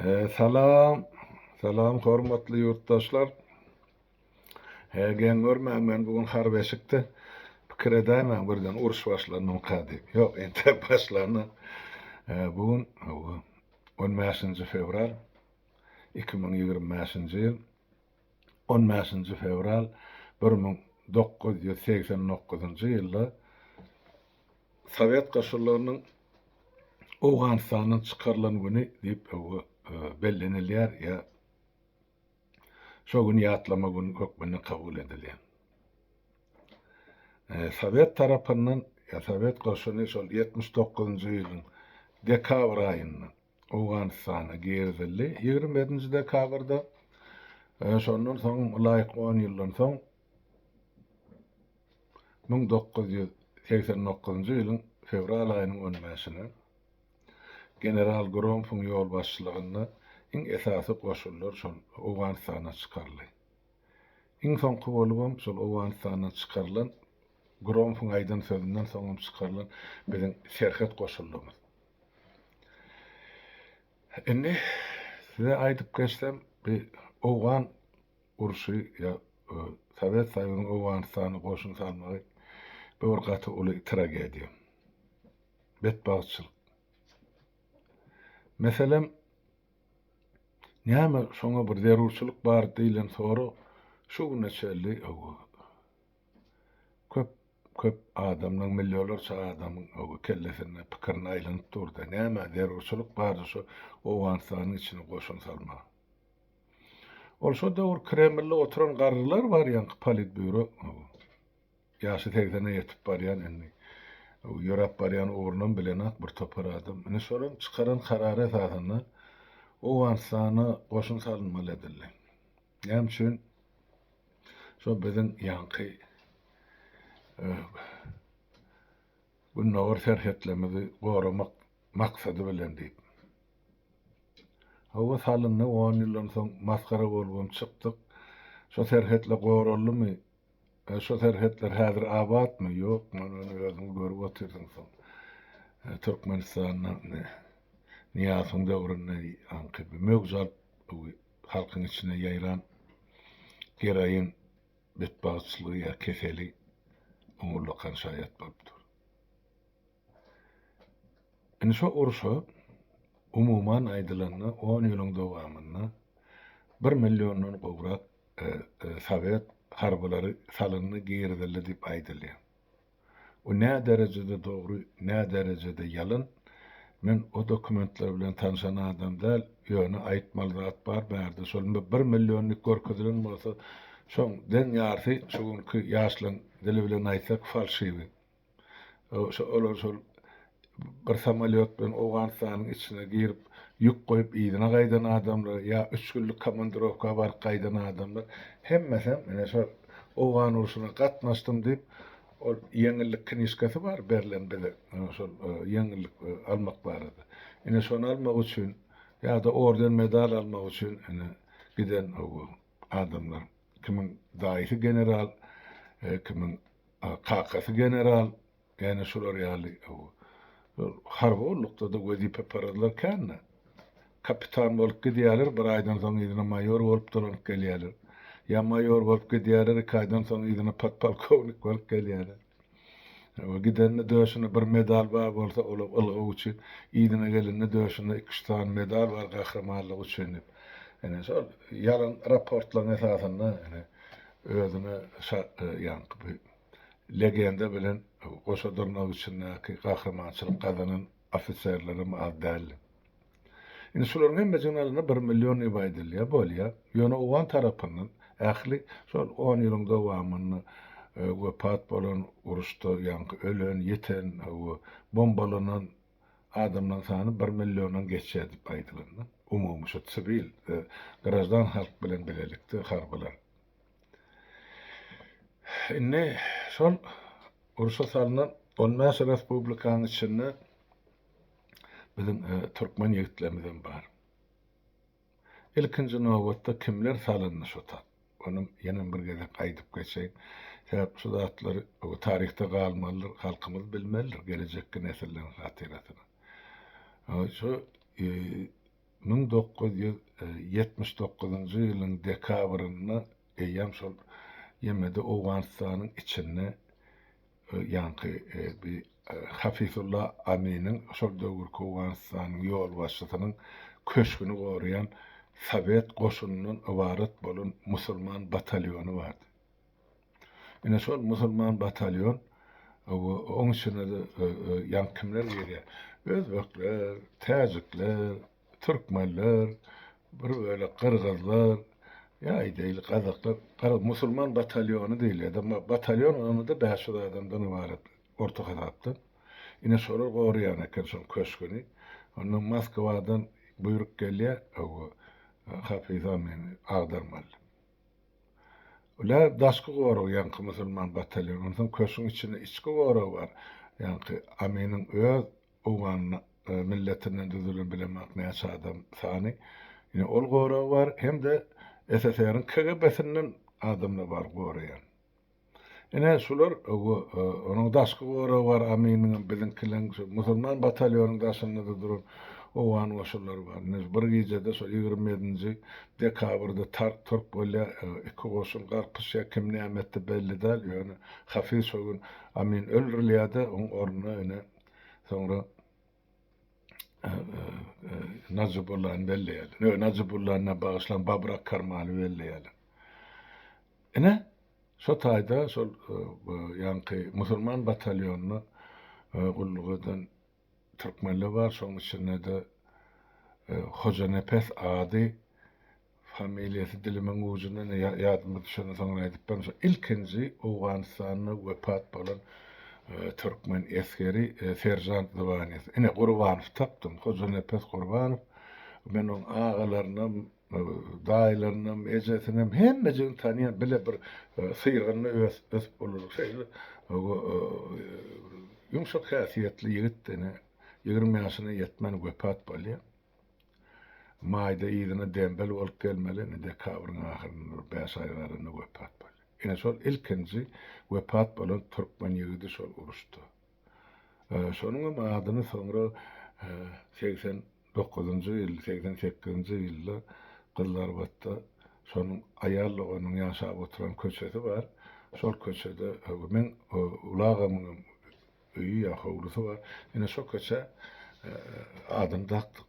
Salam, salam hormatly ýurtdaşlar. He, geň görmäň, men bu gün harby eşikde. Pikir edäýmäň birden uruş başlandymyka diýip. Ýok, entek başlanok. Bu gün on bäşinji fewral 2025-nji ýyl. On bäşinji fewral 1989-njy ýylda Sowet goşunlarynyň Owganystandan çykarylan güni diýip bellenilýär ýa şo gün ýatlama güni hökmünde kabul edilýär. Sowet tarapyndan ýa sowet goşuny şol 79-njy ýylyň dekabr aýynda Owganystana girizildi. 27-nji dekabrda şondan soň ylaýyk on ýyldan soň 1989-njy ýylyň fewral aýynyň on bäşine general Gromfoň ýolbaşçylygynda iň esasy goşunlar şol Owganystana çykaryldy. Iň soňky bolubam şol Owganystandan çykarylan Gromfoň aýdan sözünden soňam çykarylan biziň serhet goşunlarymyz. Indi size aýdyp geçsem, bu owgan urşy ýa Sowet Soýuzynyň Owganystana goşun salmagy bu bir gaty uly tragediýa. Betbagtçylyk. Meselem, näme şoňa bir zerurçylyk bar diýlen sorag şu güne çenli köp Köp adamlaň millionlarça adamyň kellesinde pikirinde aýlanyp durda nämä zerurçylyk bardy şu Owganystanyň içine goşun salmaga. Ol şo döwür Kremlde oturan garrylar bar ýaňky politbýuro ýaşy segsene ýetip barýan indi ýöräp barýan ugrunam bilenak bir topar adam. Indi şolaň çykaran karary esasynda Owganystana goşun salynmaly edildi. Näme üçin? Şo biziň ýaňky gündogar serhetlerimizi goramak maksady bilen diýip. Hawa salyndy, on ýyldan soň masgara bolubam çykdyk. Şo serhetler goraldymy? Şo serhetler häzir abatmy? Ýok, mana ony özüň görüp otyrsyň soň. Türkmenistanda Nyýazowyň döwründe ýaňky möwç alyp halkyň içine ýaýran geroin betbagtçylygy ýa keseli oňa ullakan şaýat bolup dur. Indi şo urşa umuman aýdylanda on ýylyň dowamynda bir milliondan gowrak sowet harbylary salyndy, girizildi diýip aýdylýar. O nä derejede dogry, nä derejede ýalan, men o dokumentler bilen tanşan adam däl, ýöne aýtmaly zat bar bärde, şol bir millionlyk görkezilen bolsa, şoň deň ýarsy şu günki ýaşlaň dili bilen aýtsak falşiwi. Olar şol bir samolýot bilen Owganystanyň içine girip, ýük goýup yzyna gaýdan adamlar, ýa üç günlük komandirowka baryp gaýdan adamlar, hemmesem ine şol Owgan urşuna gatnaşdym diýip, ol ýeňillik knižkasy bar berlen bize, şol ýeňillik almak barada. Ine şony almak üçin ýa-da orden-medal almak üçin ine giden adamlar. Kimiň daýysy general, kimiň kakasy general, Ýöne şular ýaly harby gullukda-da wezipeparazlar kän-dä. Kapitan bolup gidýärler, bir aýdan soň yzyna maýor bolup dolanyp gelýärler. Ýa maýor bolup gidýärler, iki aýdan soň yzyna podpolkownik bolup gelýärler. Gidende döşünde bir medal bar bolsa, olam ylgaw üçin, yzyna gelende döşünde iki-üç sany medal bar gahrymanlygy üçin diýip. Ine, şol ýalan raportlaryň esasynda ine özüne ýaňky bu Legenda bilen goşa dyrnak içindäki gahrymançylyk gazanan ofiserlerem az däldi. Indi şularyň hemmesiniň alanda bir million diýip aýdylýar, bolýar. Ýöne owgan tarapyndan ähli şol on ýylyň dowamynda wepat bolan, uruşda ýaňky ölen, ýiten, bombalanan adamlaryň sany bir milliondan geçýär diýip aýdylanda, umumy şu siwil, graždan halk bilen bilelikde harbylar. Indi şol urşa salnan on bäş respublikanyň içinde biziň türkmen ýigitlerimizem bar. Ilkinji nobatda kimler salyndy şo tat? Ony ýene bir gezek aýdyp geçeýin. Sebäp şu zatlar taryhda galmalydyr, halkymyz bilmelidir gelejekki nesilleriň hatyrasyna. Şu. 1979-njy ýylyň dekabrynda eýýäm şol ýemede Owganystanyň içinde ýaňky bi Hafizulla Aminiň şol döwürki Owganystanyň ýolbaşçysynyň köşgüni goraýan sowet goşunyndan ybarat bolan musulman batalýony bardy. Ine şol musulman batalýon oň içine-de ýaňky kimler girýär? Özbekler, täjikler, türkmenler, bir bölek gyrgyzlar, ýa aýdaýly gazaklar, garaz musulman batalýony diýilýär. Batalýon onda-da 500 adamdan ybarat orta hasapdan. Ine şolar goraýan eken şoň köşgüni. Ondan Moskwadan buýruk gelýär, Hafiz Amini agdarmaly. Ular daşky gorag ýaňky musulman batalýon. Onsoň köşgüň içinde içki gorag bar. Ýaňky Aminiň öz owgan milletinden düzülen bilemok näçe adam sany. Ine ol gorag bar hem-de SSR-iň KGB-sinden adamlar bar goraýan. Ine, şular, onuň daşky goragy bar, Aminiňem, biziňkileň, şu musulman batalýonyň daşynda-da duran owgan goşunlary bar. Ine, bir gijede şol 27-nji dekabrda tark-turk bolýar, iki goşun garpyşýar, kim näme etdi belli däl, ýöne Hafiz şo gün Amin öldürilýär-de, oň ornuna ine, soňra Najibullany belleýärler. Ýok, Najibullany däl, bagyşlaň, Babrak Karmaly belleýärler. Ine, şo taýda şol ýaňky musulman batalýonyna gulluk eden türkmenler bar, şoň içinde-de Hojanepes ady, familiýasy dilimiň ujunda, ine, ýadyma düşende soňra aýdyp berin, şo ilkinji Owganystanda wepat bolan türkmen esgeri, seržant zwaniýasy. Ine, Gurbanow tapdym, Hojanepes Gurbanow. Men oň agalarynam, Daýylarynam, ejesinem, hemmejigini tanýan, bile bir syrgynda ösüp bolarlyk şeýle ýumşak häsiýetli ýigit ine, 20 ýaşyna ýetmän wepat bolýar. Maýda yzyna dembel bolup gelmeli, ine dekabryň ahyrynda bir bäş aý galanda wepat bolýar. Ine şol ilkinji wepat bolan türkmen ýigidi şol uruşda. Şonuňam adyny soňra 89-njy ýyl, 88-nji ýylda Gyzylarbatda şonuň aýal doganynyň ýaşap oturan köçesi bar. Şol köçede meň uly agamyňam öýi ýa howlusy bar. Ine şo köçä adyny dakdyk.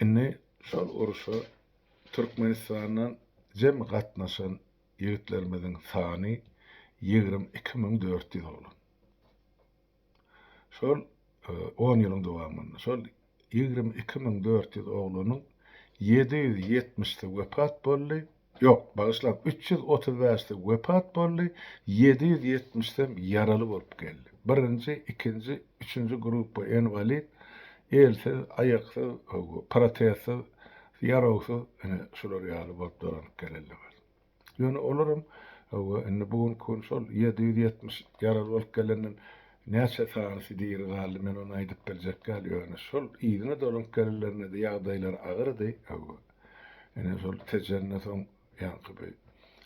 Indi şol urşa Türkmenistandan jemi gatnaşan ýigitlerimiziň sany 22 400 oglan. Şol on ýylyň dowamynda şol 22 400 oglanyň 770-si wepat boldy, ýok, bagyşlaň, 335-si wepat boldy, 770-sem ýaraly bolup geldi. Birinji, ikinji, üçünji gruppa inwalid, elsiz, aýaksyz, protezsiz, ýarawsyz, ine, şular ýaly bolup dolanyp gelenler bar. Ýöne olaram hawa indi bu günki gün şol 770 ýaraly bolup gelenden näçe sanysy diri galdy men ony aýdyp biljek däl ýöne şol yzyna dolanyp gelenlerinde-de ýagdaýlary agyrdy hawa. Ine şol Tejende soň ýaňky bir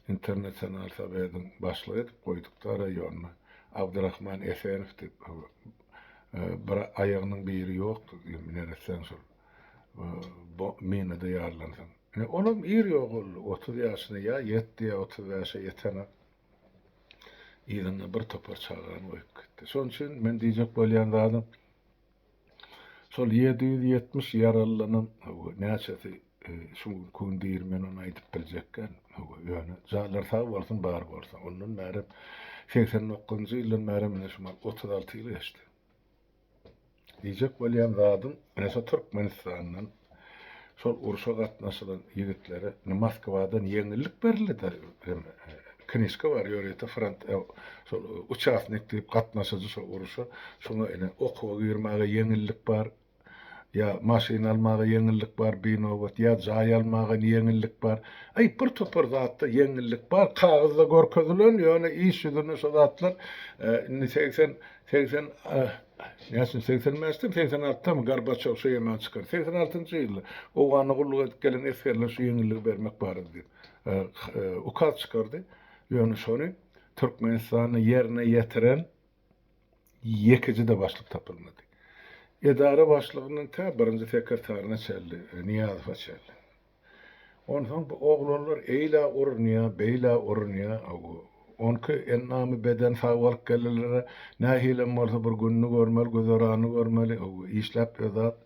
internasional sowediň başlygy edip goýduk-da raýonda Abdyrahman Esenow diýip hawa bir aýagynyň biri ýokdy neressäň şol minada ýarylansoň. Ine, olam ir ýogaldy, 30 ýaşyna ýa ýetdi, ýa 35-e ýetenok. Yzynda bir topar çagany goýup gitdi. Şonuň üçin men diýjek bolýan zadym, şol 770 ýaralylanam näçesi şu günki gün diri men ony aýdyp biljek däl. Ýöne janlary sag bolsun, bar bolsa. Ondan bärem 89-njy ýyldan bärem ine şu 36 ýyl geçdi. Diýjek bolýan zadym, ine şo Türkmenistandan şol urşa gatnaşylan ýigitlere indi Moskwadan ýeňillik berildi-de, hem knižka bar ýörite front şol uçasnik diýip gatnaşyjy şo urşa, şoňa ine okuwa girmäge ýeňillik bar, ýa maşyn almaga ýeňillik bar binobat, ýa jaý almaga ýeňillik bar. Aý bir topar zatda ýeňillik bar, kagyzda görkezilen, ýöne iş ýüzünde şo zatlar indi 80 80 näçe 85-de 86-damy Gorbaçew şu ýeman çykar. 86-njy ýylda Owganda gulluk edip gelen esgerler şu ýeňilligi bermek barada diýip ukaz çykardy. Ýöne şony Türkmenistanda ýerine ýetiren ýekeje-de başlyk tapylmady. Edara başlygyndan tä birinji sekretaryna çenli, Nyýazowa çenli. Onsoň bu oglanlar eýlä urunýa, beýlä urunýa. Onki endamy beden sag bolup gelelere nähilem bolsa bir gününi görmeli, güzeranyny görmeli, işläp bir zat.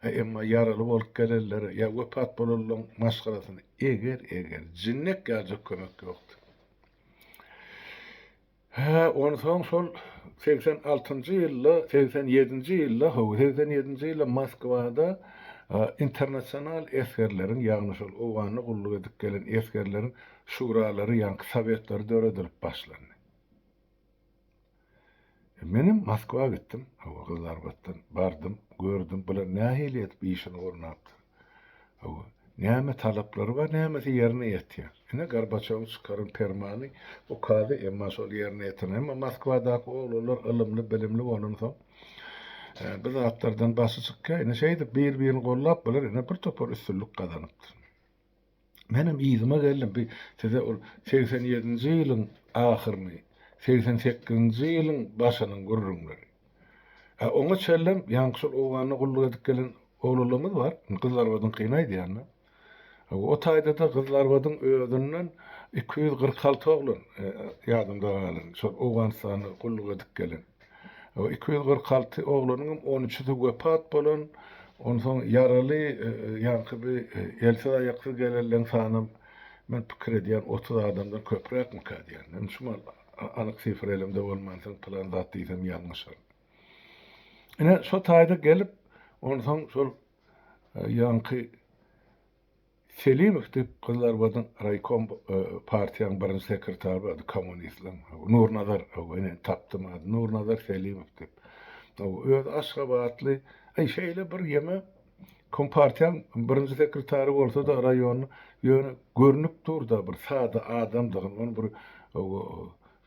Emma ýaraly bolup gelenlere ýa wepat bolanlaryň maşgalasyna eger-eger jinnek ýaljak kömek ýokdy. Hä, onsoň şol 86-njy ýylda, 87-nji ýylda, hawa, 87-nji ýylda Moskwada internasional esgerleriň, ýagny şol Owganda gulluk edip gelen esgerleriň şuralary, ýaňky sowetleri döredilip başlandy. Menem Moskwa gitdim, hawa, Gyzylarbatdan bardym, gördüm, bular nähili edip işini gurnapdyr. Hawa, näme talaplary bar, nämesi ýerine ýetýär. Ine, Gorbaçýowyň çykaran permany, ukazy, emma şol ýerine ýetiren. Emma Moskwadaky oglanlar ylymly, bilimli bolansoň, bu zatlardan başy çykýar. Ine, şeýdip bir-birini gollap, bular ine bir topar üstünlik gazanypdyr. Menem yzyma geldim. Bir size ol 87-nji ýylyň ahyryny, 88-nji ýylyň başynyň gürrüňleri. Ä oňa çenlem ýaňky şol Owganda gulluk edip gelen oglanlarymyz bar. Indi Gyzylarbadyňkyny aýdýan-da. O taýda-da Gyzylarbadyň özünden 246 oglan ýadymda galan, şol Owganystanda gulluk edip gelen. 246 oglanyňam on üçüsi wepat bolan, onsoň ýaraly ýaňky bi elsiz-aýaksyz gelenleň sanam men pikir edýän 30 adamdan köpräkmika diýýän. Indi şu mal anyk sifr elimde bolmansoň pylan zat diýsem ýalňyşaryn. Ine şo taýda gelip onsoň şol ýaňky Selimow diýip Gyzylarbadyň raýkom partiýanyň birinji sekretary bardy, kommunistleň. Nurnazar, ine tapdym adyny, Nurnazar Selimow diýip. Özi aşgabatly, aý şeýle bir ýeme kompartiýaň birinji sekretary bolsa-da raýonda, ýöne görnüp dur-da bir sada adamdygyny, ony bir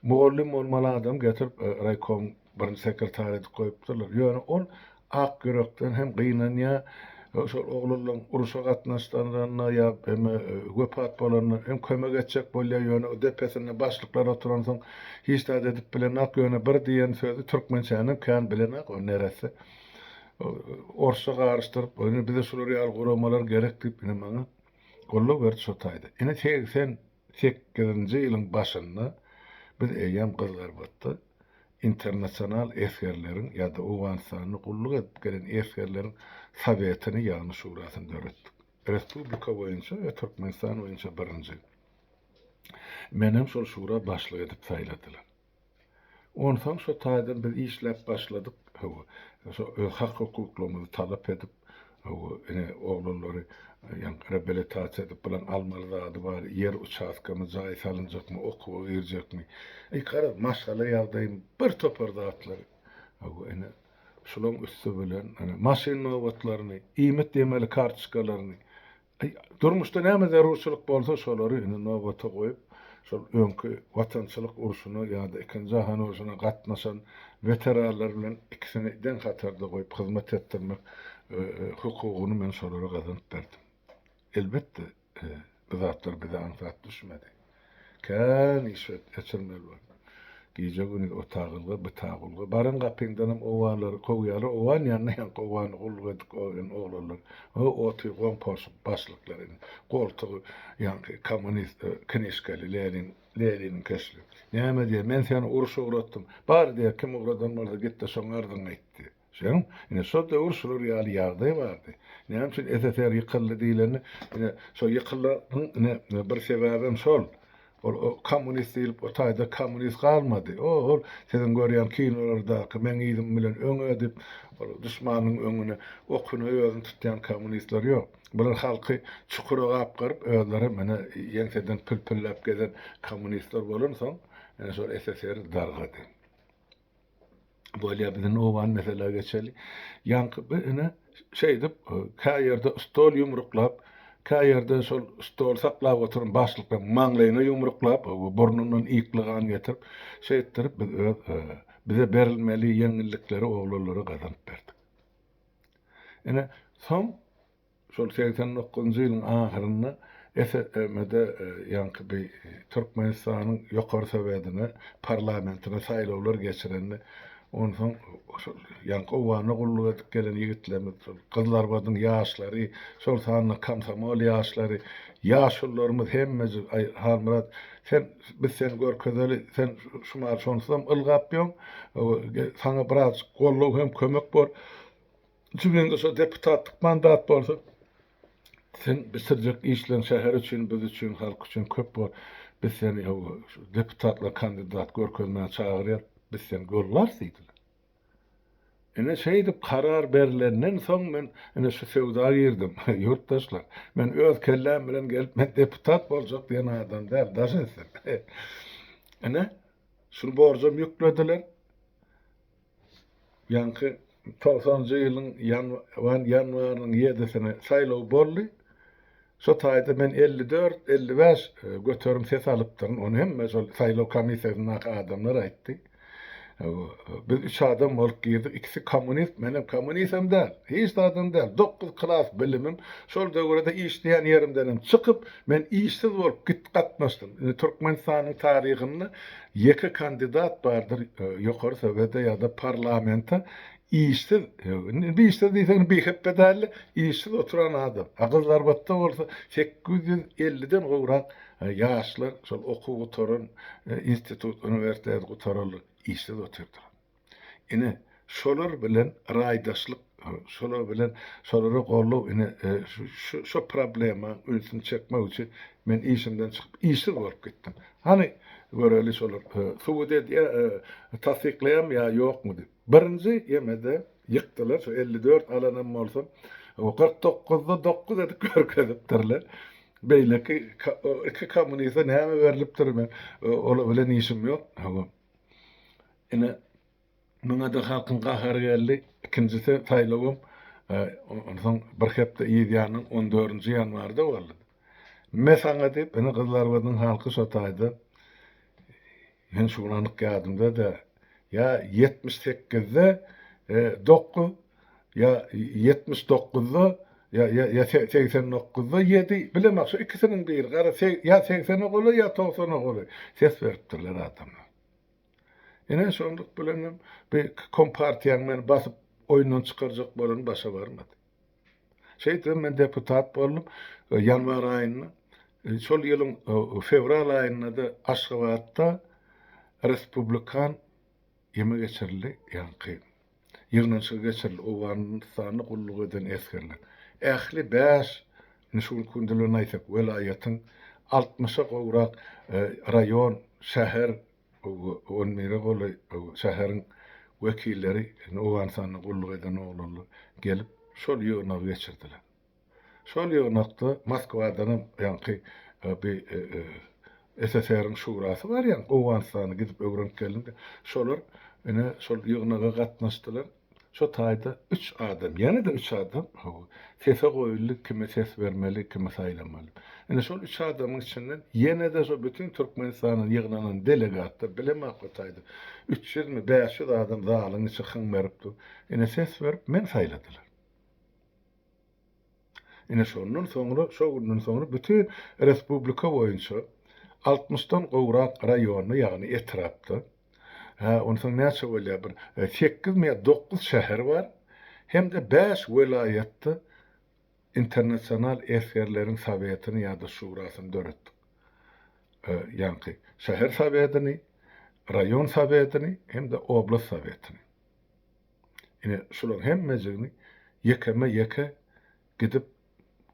Mugallym bolmaly adamy getirip raýkomyň birinji sekretary edip goýupdyrlar. Ýöne ol ak ýürekden hem gynanýar. Şol oglanlaryň urşa gatnaşanlaryna ýa eme wepat bolanyna hem kömek etjek bolýar. Ýöne o depesinde başlyklar oturansoň hiç zat edip bilenok. Ýöne bir diýen sözi türkmençänem kän bilenok o neresse. Orsça garyşdyryp, ine bize şular ýaly guramalar gerek diýip ine maňa goldaw berdi şo taýda. Ine 88-nji ýylyň başynda biz eýýäm Gyzylarbatda internasional esgerleriň ýa-da Owganystanda gulluk edip gelen esgerleriň sowetini, ýagny şurasyny döretdik. Respublika boýunça we Türkmenistan boýunça birinji. Menem şol şura başlyk edip saýladylar. Onsoň şo taýdan biz işläp başladyk, hawa, şo öz hak-hukuklarymyzy talap edip, hawa, ine, oglanlary ýaňky reabilitasiýa edip, bulaň almaly zady bar, ýer uçastkamy, jaý salynjakmy, okuwa girjekmi, eý, garaz, maşgala ýagdaýymy, bir topar zatlary, hawa, ine, şulaň üsti bilen, ine, maşyn nobatlaryny, iýmit ýemeli kartoçkalaryny, Durmuşda näme zerurçylyk bolsa şolary indi nobata goýup, şol öňki Watançylyk urşuna ýa-da Ikinji jahan urşuna gatnaşan weteranlar bilen ikisini deň hatarda goýup hyzmat etdirmek hukugyny men şolara gazanyp berdim. Elbetde, bu zatlar bize aňsat düşmedi. Kän iş geçirmeli boldy. Gije-gündiz o tagylga, bu tagulga. Baran gapyňdanam owganlary kowýarlar. Owgan ýanynda ýaňky owgany gulluk edip goýan oglanlar. O oty goň-porşuk başlyklar indi. Goltugy ýaňky kommunist knižkaly Lenin, Leniniň keşbi. Näme diýýär, men seni urşa ugratdym. Bar diýýär, kim ugradan bolsa git-de şoň arzyňy aýt diýýär. Şeň, ine şo döwür şular ýaly ýagdaý bardy. Näme üçin SSR ýykyldy diýlende, ine şo ýykylmagyň ine bir sebäbem şol. Ol kommunist diýlip o taýda kommunist galmady. O ol siziň görýän kinolardaky meň yzym bilen öňe diýip, ol duşmanyň öňüne okuny özüni tutýan kommunistler ýok. Bular halky çukura gapgaryp özlerem ine ýeňseden pül-pülläp gezen kommunistler bolansoň, ine şol SSR dargady. Bolýar, biz indi owgan meselä geçeli. Ýaňky bir ine şeýdip kä ýerde stol ýumruklap, kä ýerde şol stol saklap oturan başlyklaryň maňlaýyna ýumruklap, burnundan ýykly gan getirip, şeýtdirip biz öz bize berilmeli ýeňillikleri oglanlara gazanyp berdik. Ine, soň Şol 89-njy ýylyň ahyrynda SSM-de ýaňky bi Türkmenistanyň Ýokary Sowetine, parlamentine saýlawlar geçirende, Onsoň şol ýaňky Owganda gulluk edip gelen ýigitlerimiz, şol Gyzylarbadyň ýaşlary, şol sanda komsomol ýaşlary, ýaşulularymyz hemmejik, Aý, Halmyrat, sen, biz seni görkezeli, sen şumal şonsuzam ylgap ýöň, saňa birazjyk goldaw hem kömek bor. Jübiňde şo deputatlyk mandat bolsa, sen bitirjek işleň şäher üçin, biz üçin, halk üçin köp bor. Biz seni şu deputatlyga kandidat görkezmäge çagyrýas, biz seni gollarys diýdiler. Ine şeýdip karar berlenden soň men ine şu söwda girdim, ýurtdaşlar. Men öz kelläm bilen gelip men deputat boljak diýen adam däl, daş etsin. Ine, şul borjam ýüklediler. Ýaňky togsanjy ýylyň ýanwarynyň ýedisine saýlaw boldy. Şo taýda men 54, 55 göterim ses alypdyryn. Ony hemme şol saýlaw komissiýasyndaky adamlar aýtdy. Biz üç adam bolup girdik. Ikisi kommunist, menem kommunistem däl. Hiç zadam däl. Dokuz klas bilimim. Şol döwürde işleýän ýerimdenem çykyp, men işsiz bolup git gatnaşdym. Indi Türkmenistanyň taryhynda Ýeke kandidat bardyr Ýokary Sowete ýa-da parlamente işsiz, indi işsiz diýseň bihepbe däldi, işsiz oturan adam. A Gyzylarbatda bolsa 850-den gowrak ýaşlar şol okuw gutaran, institut, uniwersitet gutaranlar işsiz otyrdylar. Ine, şolar bilen raýdaşlyk, şolar bilen şolara goldaw ine şu şu problema ünsüni çekmek üçin men işimden çykyp işsiz bolup gitdim. Hany göreli şolar subut edýär, tassyklaýarmy ýa ýokmy diýip. Birinji ýemede ýykdylar, şu 54 alanam bolsam, 49-da 9 edip görkezipdirler. Beýleki iki kommuniste näme berlipdir men olar bilen işim ýok. Ine, muňa-da halkyň gahary geldi. Ikinjisi saýlawam onsoň bir hepde yz ýanynyň on dördünji ýanwarda boldy. Me saňa diýip, ine Gyzylarbadyň halky şo taýda, men şu gün anyk ýadymda-da, ýa 78-de 9, ýa 79-da, ýa ýa 89-da 7, bilemok, şu ikisiniň biri, gara, ýa 80-e golaý, ýa 90-a golaý ses beripdirler adamlar. Ine şonluk bilenem bi kompartiýaň meni basyp oýundan çykarjak bolany başa barmady. Şeýdibem men deputat boldum. Ýanwar aýynda, şol ýylyň fewral aýynda-da Aşgabatda respublikan ýeme geçirildi, ýaňky ýygnanyşygy geçirildi, Owganystanda gulluk eden esgerler. Ähli bäş, indi şu günki gün dili bilen aýtsak, welaýatyň altmyşa gowrak raýon, şäher, on bire golaý şäheriň wekilleri, indi Owganystanda gulluk eden oglanlar gelip, şol ýygnagy geçirdiler. Şol ýygnakda Moskwadanam ýaňky bi SSR-iň şurasy bar ýaňky Owganystana gidip öwrenip geldim. Şolar ine şol ýygnaga gatnaşdylar. Şo taýda üç adam, ýene-de üç adam hawa, sese goýuldy, kime ses bermeli, kimi saýlamaly. Ine şol üç adamyň içinden ýene-de şo bütin Türkmenistandan ýygnanan delegatlar, bilemok o taýda üç ýüzmi, 500 adam zalyň içi hyň berip dur. Ine ses berip meni saýladylar. Ine şondan soňra, şo günden soňra bütin respublika boýunça altmyşdan gowrak raýonda, ýagny etrapda, hä, onsoň näçe bolýar, bir sekizmi ýa dokuz şäher bar, hem-de bäş welaýatda internasional esgerleriň sowetini ýa-da şurasyny döretdik. Ýaňky şäher sowetini, raýon sowetini hem-de oblast sowetini. Ine, şularyň hemmejigini ýekeme-ýeke gidip,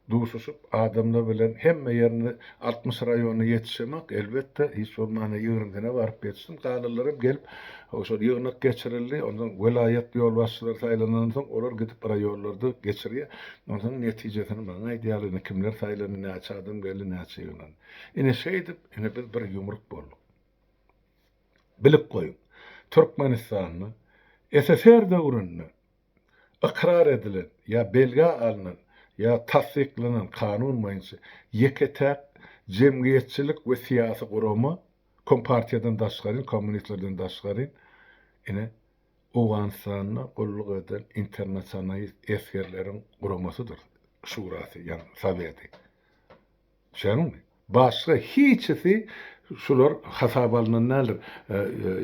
duşuşyp, adamlar bilen hemme ýerinde 60 raýonyna ýetişemok, elbetde, hiç bolmanda ýigrimsine baryp ýetişdim. Galanlaram gelip, şol ýygnak geçirildi. Onsoň welaýat ýolbaşçylary saýlanandan soň, olar gidip raýonlarda geçirýär. Onsoň netijesini maňa aýdýarlar, ine, kimler saýlandy, näçe adam geldi, näçe ýygnandy. Ine, şeýdip, ine, biz bir ýumruk bolduk. Bilip goýuň, Türkmenistanda SSR döwründe ykrar edilen ýa belgä alnan ýa tassyklanan kanun boýunça ýeke-täk jemgyýetçilik we syýasy gurama Kompartiýadan daşgaryn, kommunistlerden daşgaryn, ine, Owganystanda gulluk eden internasionalist esgerleriň guramasydyr, şurasy, ýagny soweti. Düşýäňizmi? Başga hiçisi şular hasaba alnan däldir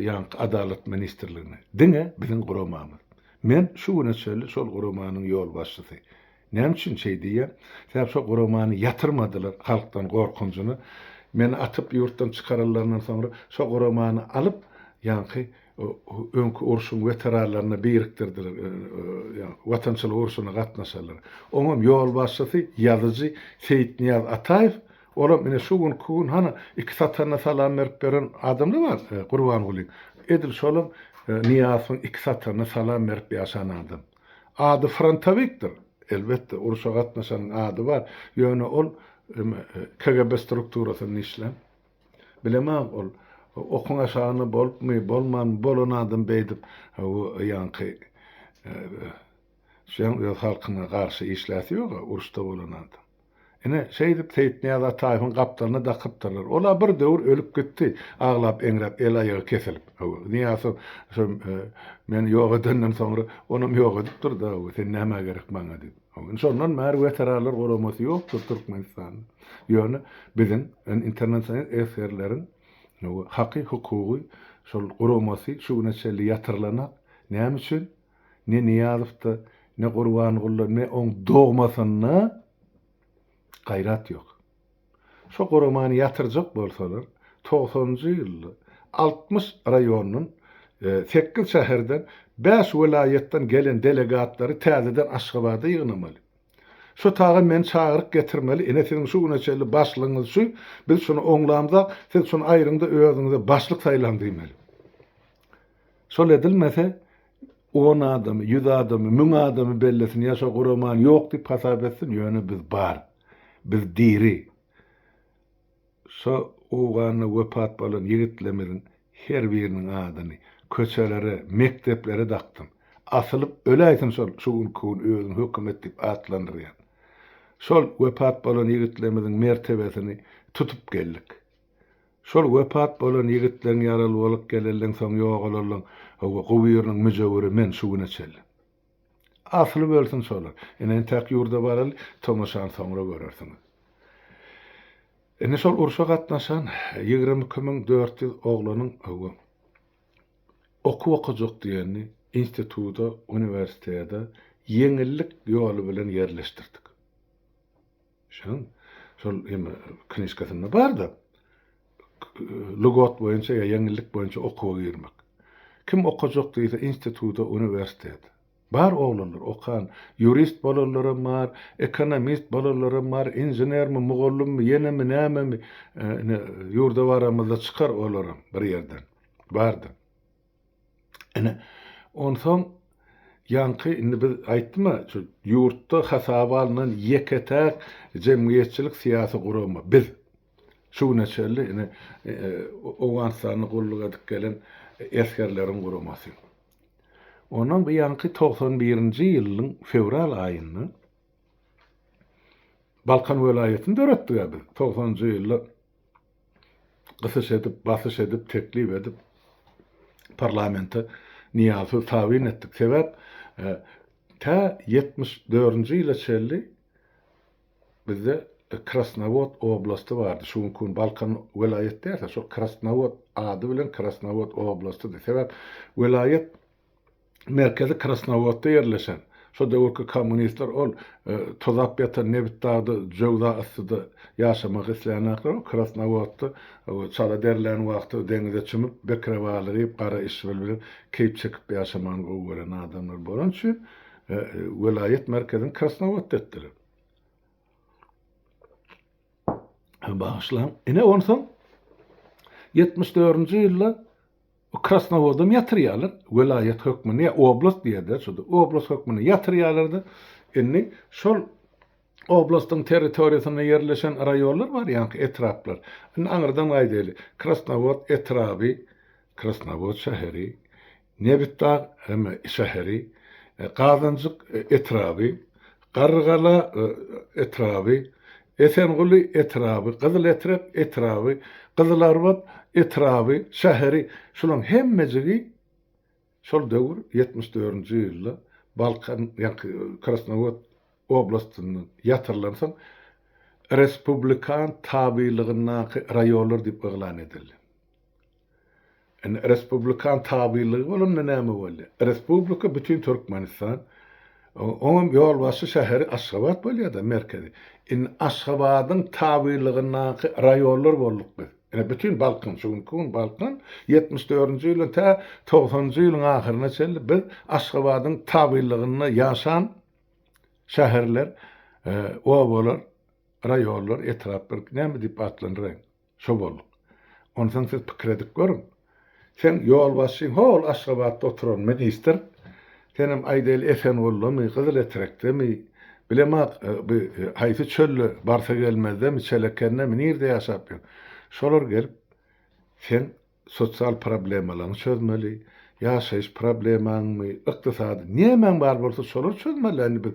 ýaňky Adalat ministrliginde. Diňe biziň guramamyz. Men şu güne çenli şol guramanyň ýolbaşçysy. Näme üçin şeý diýýän? Sebäp şo guramany ýatyrmadylar halkdan gorkunjyna. Meni atyp ýurtdan çykaranlaryndan soňra şo guramany alyp ýaňky öňki urşuň weteranlaryna birikdirdiler, Watançylyk urşuna gatnaşanlar. Oňam ýolbaşçysy ýazyjy Seýitnyýaz Ataýew, olam ine şu günki gün hany iki satanyna salam berip ýören adamlar bar Gurbangulyň. Edil şolam Nyýazowyň iki satanyna salam berip ýaşan adam. Ady frontowikdir. Elbetde, urşa gatnaşanyň ady bar. Ýöne ol KGB strukturasynda işlän. Bilemok ol okuň aşagynda bolupmy, bolmanmy, bolan adam beýdip ýaňky şeň öz halkyna garşy işläsi ýog-a, uruşda bolan adam. Ine, şeýdip Seýitnyýaz Ataýewiň gapdalyna dakypdyrlar. Ol-a bir döwür ölüp gitdi, aglap-eňräp, el-aýagy kesilip. Nyýazow şo meni ýok edenden soňra onam ýok edipdir-de, sen nämä gerek maňa diýip. Indi şondan bäri weteranlar guramasy ýokdur Türkmenistanda. Ýöne biziň internasional esgerleriň haky, hukugy şol guramasy şu güne çenli ýatyrylanak. Näme üçin? Ne Nyýazowda, ne Gurbangulyda, ne oň dogmasynda gaýrat ýok. Şo guramany ýatyrjak bolsalar, togsanynjy ýylda 60 raýondan, sekiz şäherden, bäş welaýatdan gelen delegatlary täzeden Aşgabada ýygnamaly. Şo taga meni çagyryp getirmeli, ine siziň şu güne çenli başlygyňyz şu, biz şuny oňlamzak, siz şuny aýryň-da özüňize başlyk saýlaň diýmeli. Şol edilmese, on adamy, ýüz adamy, müň adamy bellesin ýa şo guramany ýok diýip hasap etsin, ýöne biz bar. Biz diri. Şo Owganda wepat bolan ýigitlerimiziň her biriniň adyny köçelere, mekdeplere dakdym. Asylyp öläýsin şol şu günki gün özüni hökümet diýip atlandyrýan. Şol wepat bolan ýigitlerimiziň mertebesini tutup geldik. Şol wepat bolan ýigitleň ýaraly bolup gelenleň soň ýogalanlaň hawa gubyrnyň müjewüri men şu güne çenli. Asylyp ölsün şolar. Ine entäk ýurda baraly tomaşany soňra görersiňiz. Indi şol urşa gatnaşan 22400 oglanyň hawa okuw okajak diýenini instituda, uniwersitete ýeňillik ýoly bilen ýerleşdirdik. Şoň şol hem knižkasynda bar-da. Lügot boýunça ýa ýeňillik boýunça okuwa girmek. Kim okajak diýse instituta, uniwersitete. Bar oglanlar okan, ýurist bolanlaram bar, ekonomist bolanlaram bar, inženermi, mugallymmy, ýenemi, nämemi, ine, ýurda baramyzda çykar olaram bir ýerden. Bardy. Ine, onsoň ýaňky indi biz aýtdym-a, şu ýurtda hasaba alnan ýeke-täk jemgyýetçilik-syýasy gurama biz. Şu güne çenli ine Owganystanda gulluk edip gelen esgerleriň guramasy. Ondan bu ýaňky 91-nji ýylyň fewral aýynda Balkan welaýatyny döretdik-ä biz. 90-njy ýylda gysyş edip, basyş edip, teklip edip parlamente Nyýazowy tabyn etdik. Sebäp tä 74-nji ýyla çenli bizde Krasnowod oblasty bardy. Şu günki gün Balkan welaýat dälse, şol Krasnowod ady bilen Krasnowod oblastydy. Sebäp welaýat Merkezi Krasnowodda ýerleşen, şo döwürki kommunistler ol tozap ýatan Nebitdagda jöwza yssyda ýaşamak isleýänaklar ol Krasnowodda çala derlän wagty deňize çümüp bekre balyk iýip gara işbil bilen keýp çekip ýaşamany gowy gören adamlar bolany üçin welaýat merkezini Krasnowodda etdiler. Bagyşlaň. Ine onsoň 74-nji ýylda Krasnowodam ýatyrýarlar, welaýat hökmünde ýa oblast diýerler şurada, oblast hökmünde ýatyrýarlar-da, indi şol oblastyň territoriýasynda ýerleşen raýonlar bar, ýaňky etraplar. Indi aňyrdan gaýdaýly. Krasnowod etraby, Krasnowod şäheri, Nebitdag şäheri, Gazanjyk etraby, Garrygala etraby, Esenguly etraby, Gyzyletrek etraby, Gyzylarbat etraby, şäheri, şularyň hemmejigi şol döwür 74-nji ýylda Balkan, ýaňky Krasnowod oblastyndan ýatyrylansoň. respublikan tabylygyndaky raýonlar diýip yglan edildi. Indi respublikan tabylygy bolanda näme bolýar? Respublika bütin Türkmenistan, oňam ýolbaşçy şäheri Aşgabat bolýar-da, merkezi. Indi Aşgabadyň tabylygyndaky raýonlar bolduk biz. Ine bütin Balkan, şu günki gün Balkan 74-nji ýyldan tä 90-njy ýylyň ahyryna çenli biz Aşgabadyň tabylygynda ýaşan şäherler, obalar, raýonlar, etraplar näme diýip atlandyraýyn? Şo bolduk. Onsoň siz pikir edip görüň. Seň ýolbaşçyň hol Aşgabatda oturan ministr, senem aýdaýly Esenguldamy, Gyzyletrekdemi, bilemok bu haýsy çölde, Barsagelmezdemi, Çelekendemi, nirde ýaşap ýör. Şolar gelip seň sosial problemalaryňy çözmeli, ýaşaýyş problemaňmy, ykdysady, nämäň bar bolsa şolary çözmeli. Indi biz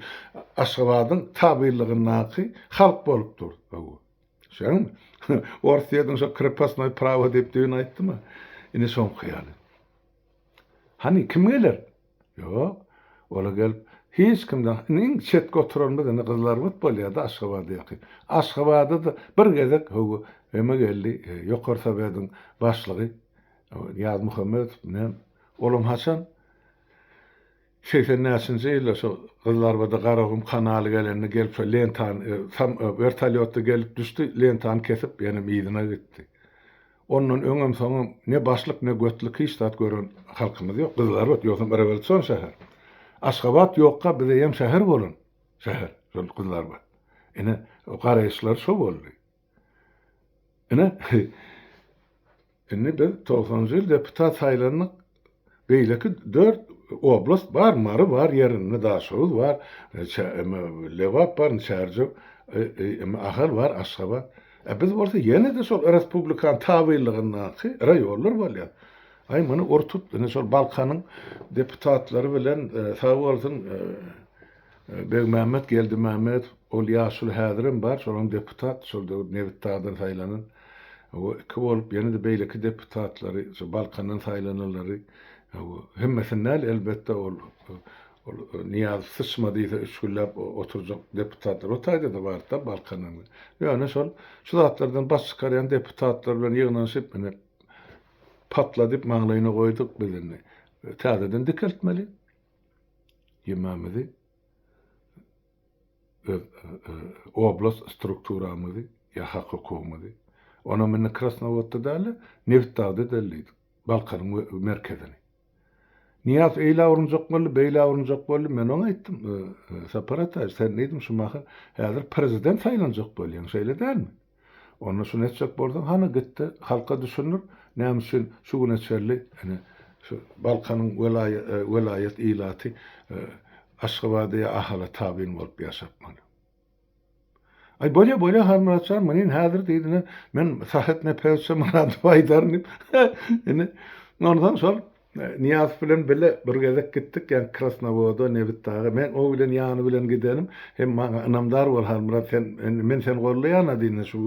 Aşgabadyň tabynlygyndaky halk bolup durus. Şeňmi? Orsýetiň şo krepostnoý prawo diýip düýn aýtdym-a. Ine şoňky ýaly. Hany kim geler? Ýok. Ola gelip hiç kimden indi iň çetki oturanymyz indi Gyzlarbat bolýar-da Aşgabada ýakyn. Aşgabada-da bir gezek hawa eme geldi, Ýokary Sowetiň başlygy Nyýazmuhammedow näme, olam haçan? 85-nji ýylda şo Gyzlarbada Garagum kanaly gelende gelip şo lentany sam wertolýotda gelip düşdi, lentany kesip ýenem yzyna gitdi. Ondan öňem soňam ne başlyk ne götlük hiç zat gören halkymyz ýok. Gyzlarbat ýogsam rewolýusion şäher. Aşgabat ýokka bizeýem şäher bolan şäher şol Gyzlarbat. Ine garaýyşlary şo boldy. Ine Indi biz togsanjy ýyl deputat saýlandyk. Beýleki dört oblast bar, Mary bar ýerinde, Daşoguz bar, Lebap bar, Çärjew, Ahal bar, Aşgabat. E biz bolsa ýene-de şol respublikanyň tabynlygyndaky raýonlar bolýar. Aý muny ur-tut, ine şol Balkanyň deputatlary bilen sag bolsun Begmämmet Geldimämmedow, ol ýaşuly häzirem bar, şolam deputat, şol döwür Nebitdagdan saýlanan. O iki bolup, ýene-de beýleki deputatlary, şu Balkandan saýlananlary, hemmesini däl, elbetde, ol ol Nyýazow syçma diýse üç günläp oturjak deputatlar o taýda-da bardy-da Balkandan. Ýöne şol şu zatlardan baş çykarýan deputatlar bilen ýygnanyşyp, ine, patladyp maňlaýyna goýduk biz indi. Täzeden dikeltmeli. Ýemämizi öz oblast strukturamyzy ýa hak-hukugymyzy. Onam indi Krasnowodda däl-de, Nebitdagda edeli diýdik. Balkanyň merkezini. Nyýazow eýlä urunjak boldy, beýlä urunjak boldy. Men oňa aýtdym, Sapar Ataýewiç, sen diýdim, şu mahal häzir prezident saýlanjak bolýaň, şeýle dälmi? Onda şuny etjek bolsaň, hany git-de, halka düşündir, näme üçin şu güne çenli ine, şu Balkanyň welaýat ilaty Aşgabada ýa Ahala tabyn bolup ýaşapmaly. Aý, bolýa, bolýa, Halmyrat jan, muny indi häzir diýdi, ine, men Sahet Nepesowiçe Myradowa aýdaryn diýip, indi, onsoň şol Nyýazow bilen bile bir gezek gitdik, ýaňky Krasnowoda, Nebitdaga. Men o bilen ýany bilen gidenim. Hem maňa ynamdar bol, Halmyrat, sen, men seni gollaýan-a diýdi, şu,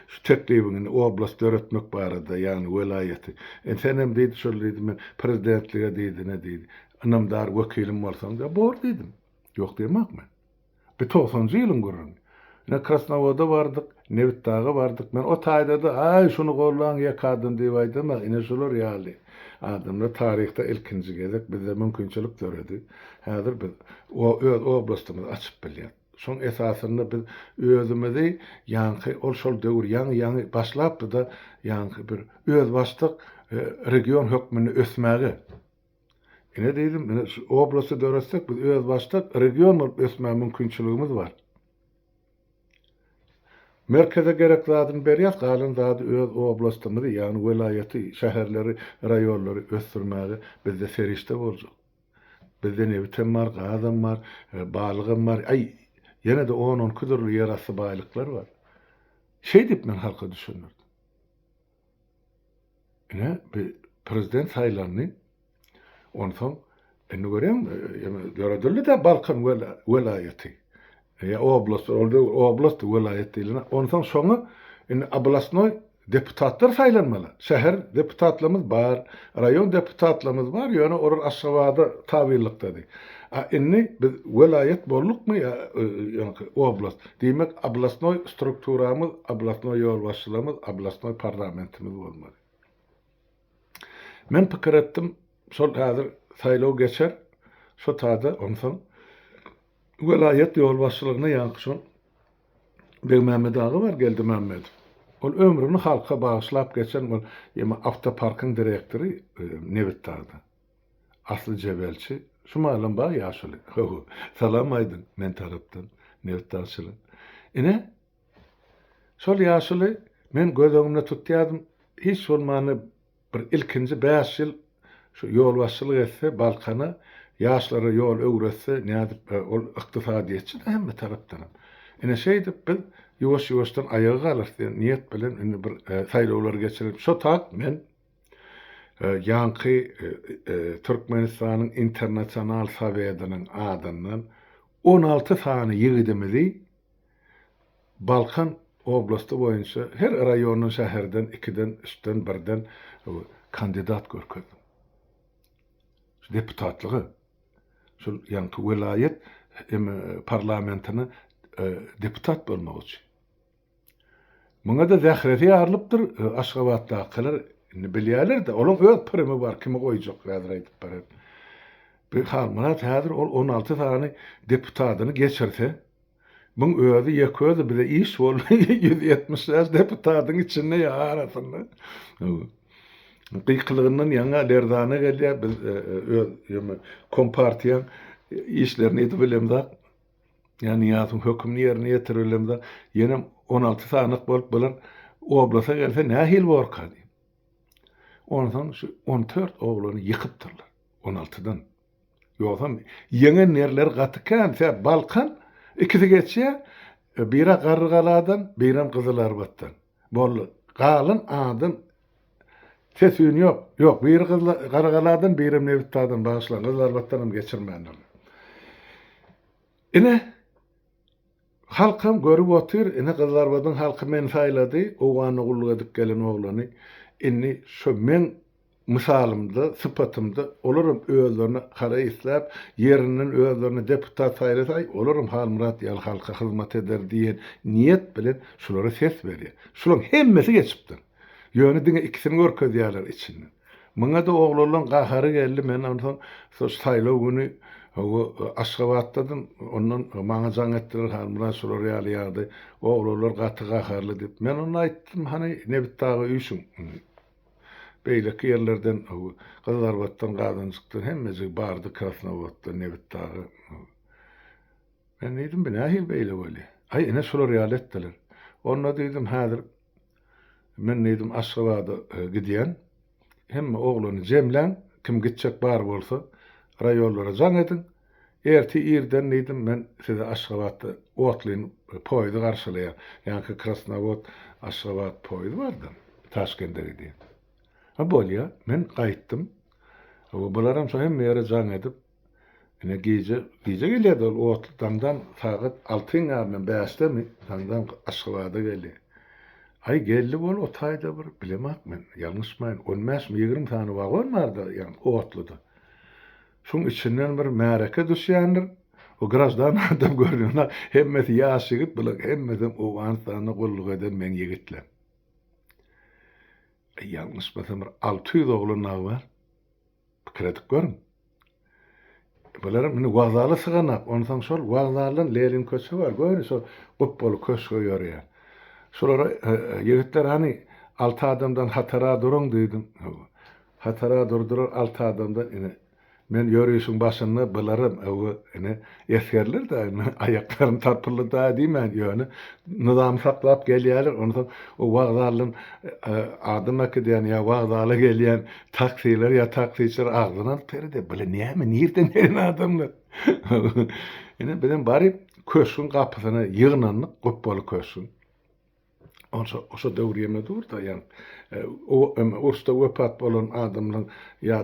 şu teklibiňi, indi oblast döretmek barada, ýagny welaýaty. Indi sen hem diýdi, şol diýdi, men prezidentlige diýdi, ne diýdi, ynamdar wekilim bolsaň, diýdi, bor diýdim. Ýok diýemok men. Bu togsanjy ýylyň gürrüňi. Ine, Krasnowoda bardyk, Nebitdaga bardyk. Men o taýda-da, Aý, şuny gollaň ýekadan diýip aýdamak, ine şular ýaly adamlar taryhda ilkinji gezek bizde mümkinçilik döredi. Häzir biz öz oblastymyzy açyp bilýäris. Şoň esasynda biz özümizi ýaňky ol şol döwür ýaňy-ýaňy başlapdy-da, ýaňky bir özbaşdak region hökmünde ösmäge Ine diýdim, ine şu oblasty döretsek, biz özbaşdak region bolup ösmäge mümkinçiligimiz bar. Merkeze gerek zadyny berýäs, galan zady öz oblastymyzy, ýagny welaýaty, şäherleri, raýonlary ösdürmäge bizde serişde boljak. Bizde nebitem bar, gazam bar, balygam bar, aý, ýene-de on-onki dürli ýerasty baýlyklar bar. Şeýdip men halka düşündirdim. Ine, bi prezident saýlandy. Onsoň indi görýäňmi, ýene döredildi-de Balkan welaýaty. Ýa oblast, ol döwür oblast, welaýat diýlen. Onsoň şoňa indi oblastnoý deputatlar saýlanmaly. Şäher deputatlarymyz bar, raýon deputatlarymyz bar, ýöne olar Aşgabada tabynlykdady. A indi biz welaýat boldukmy ýa ýaňky oblast? Diýmek, oblastnoý strukturamyz, oblastnoý ýolbaşçylarymyz, oblastnoý parlamentimiz bolmaly. Men pikir etdim, şol häzir saýlaw geçer, şo tada onsoň welaýat ýolbaşçylygyna ýaňky şol Begmämmet aga bar, Geldimämmedow. Ol ömrüni halka bagyşlap geçen ol ýeme awtoparkyň direktory Nebitdagda. Asly jebelçi. Şu mahalam bar ýaşuly. Hawa. Salam aýdyň men tarapdan nebitdagçylar. Ine, şol ýaşuly men göz öňümde tutýardym, hiç bolmanda Bir ilkinji bäş ýyl şu ýolbaşçylyk etse Balkana, ýaşlara ýol öwretse, nädip ol ykdysadyýetçi-de hemme tarapdanam. Ine şeýdip biz ýuwaş-ýuwaşdan aýaga galarys diýen niýet bilen indi bir saýlawlary geçirip, şo tagt men ýaňky Türkmenistanyň Internasional Sowetiniň adyndan 16 sany ýigidimizi Balkan oblasty boýunça her raýondan, şäherden ikiden, üçden, birden kandidat görkezdim. Şu deputatlyga, şol ýaňky welaýat parlamentine deputat bolmak üçin. Muňa-da zähresi ýarylypdyr, Aşgabatdakylar indi bilýärler-de, olaň öz primi bar, kimi goýjak häzir aýdyp bererin. Bir Halmyrat häzir ol 16 sany deputadyny geçirse, Muň özi ýeke özi bize iş boldy 175 deputadyň içinde ýa arasynda. Gykylygyndan ýaňa lerzana gelýär biz öz ýöne kompartiýaň işlerini edip bilemzok. Ýa Nyýazowyň hökümini ýerine ýetirip bilemzok. Ýenem 16 sanyk bolup bular oblasa gelse nähili borka diýip. Onsoň şu 14 oglany ýykypdyrlar. 16-dan. Ýogsam ýeňen ýerleri gaty kän, sebäp Balkan ikisi geçýär, biri Garrygaladan, birem Gyzylarbatdan. Boldy. Galan adam ses-üýn ýok. Ýok, biri Garrygaladan, birem Nebitdagdan, bagyşlaň, Gyzylarbatdanam geçirmändirler. Ine, halkam görüp otyr, ine Gyzylarbadyň halky meni saýlady, Owganda gulluk edip gelen oglany. Indi şo meň Mysalymda, sypatymda olaram özlerine haraý isläp, ýerinden özlerine deputat saýlasa, aý, olaram Halmyrat ýaly halka hyzmat eder diýen niýet bilen şulara ses berýär. Şularyň hemmesi geçipdir. Ýöne diňe ikisini görkezýärler içinden. Muňa-da oglanlaň gahary geldi, men onsoň şo saýlaw güni hawa Aşgabatdadym, ondan maňa jaň etdiler, Halmyrat şular ýaly ýagdaý, oglanlar gaty gaharly diýip. Men onda aýtdym, hany Nebitdaga üýşüň. Beýleki ýerlerden, Gyzylarbatdan, Gazanjykdan hemmejigi bardy, Krasnowoddan, Nebitdaga. Men diýdim, bu nähili beýle bolýar? Aý, ine şular ýaly etdiler. Onda diýdim, häzir men diýdim, Aşgabada gidýän. Hemme oglany jemläň, kim gitjek bar bolsa, raýonlara jaň ediň. Ertir irden diýdim, men sizi Aşgabatda otlyny, poýzy garşylaýan. Ýaňky Krasnowod, Aşgabat poýzy bardy, Taşkende gidýän. Ha, bolýa. Men gaýtdym. Hawa, bularam şo hemme ýere jaň edip, ine gije, gije gelýärdi ol otly daňdan sagat altyň ýaryndan, bäşdemi, daňdan Aşgabada gelýär. Aý, geldi bol o taýda bir, bilemok men, ýalňyşmaýyn, on bäşmi, 20 sany wagon bardy, ýaňky otluda. Şuň içinden bir märeke düşýändir. O graždan adam görünenok. Hemmesi ýaş ýigit, bulaň hemmesem Owganystanda gulluk eden meň ýigitlem. Eý, ýalňyşmasam bir 600 oglan dagy bar. Pikir edip görüň. Bularam indi wokzala syganak. Onsoň şol wokzaldan Lenin köçe bar, göni şol gupbaly köşge ýörýär. Şolara ýigitler hany alty adamdan hatara duruň diýdim. Hatara durdular alty adamdan ine men ýörişiň başynda bularam öwe ine esgerler-dä indi aýaklaryny tarpyldy-da diýmän ýöne nyzamy saklap gelýärler onsoň o wokzaldan adam äkidýän ýa wokzala gelýän taksiler ýa taksiçiler agzyny alyp seredýär bular näme nirden gelen adamlar ine bizem baryp köşgüň gapysyna ýygnandyk gupbaly köşgüň Onça oşa döwür ýene dur-da, ýa o uruşda wepat bolan adamlaryň ýa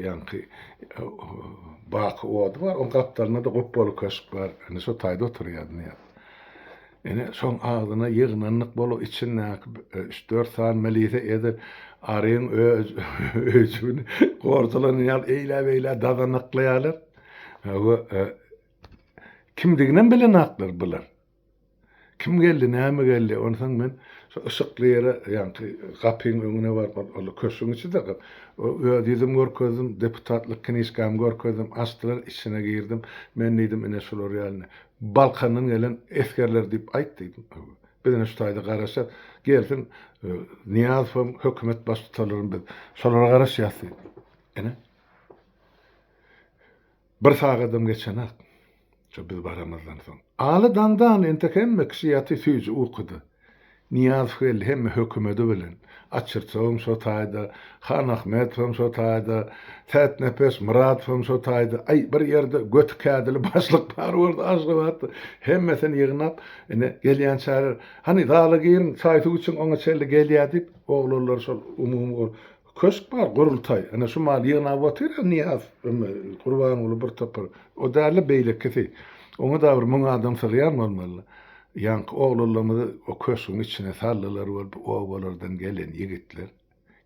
ýaňky baky ody bar, oň gapdalynda-da gupbaly köşk bar. Ine şo taýda oturýardy ýa. Ine şoň agzyna ýygnandyk bolup içindäki üç-dört sany milise edil aryň öýjügini gorjalan ýaly eýlä-beýlä dazanaklaýarlar. Hawa, kimdiginem bilenaklar bular. Kim geldi, näme geldi, onsoň men şo yşykly ýere, ýaňky gapyň öňüne baryp, ol köşgüň içi-de, öz ýüzümi görkezdim, deputatlyk knižkamy görkezdim, açdylar, içine girdim. Men diýdim, ine şular ýaly, Balkandan gelen esgerler diýip aýt diýdim. Biz ine şu taýda garaşýas. Gelsin, Nyýazowam, hökümet baştutanlaram biz şolara garaşýas diýdim. Ine. Bir sagadam geçenak, şo biz baramyzdan soň. Aly daňdan entek hemme kişi ýaty süýji ukuda. Nyýazow geldi hemme hökümedi bilen. Açyrçowam şo taýda, Han Ahmetowam şo taýda, Sätnepes Myradowam şo taýda. Aý, bir ýerde göti kädili başlyk bar bolsa Aşgabatda. Hemmesini ýygnap, ine, gelýänçäler, Hany, zala giriň, çaý-suw içiň, oňa çenli gelýä diýip, oglanlar şol umumy Köşk bar, gurultaý. Ene şu maly ýygnap otyr-a Nyýaz, Gurbanguly bir topar. O däl-de beýlekisi. Oňa-da bir müň adam sygýan bolmaly. Ýaňky oglanlarymyzy o köşgüň içine saldylar bolup, obalardan gelen ýigitler.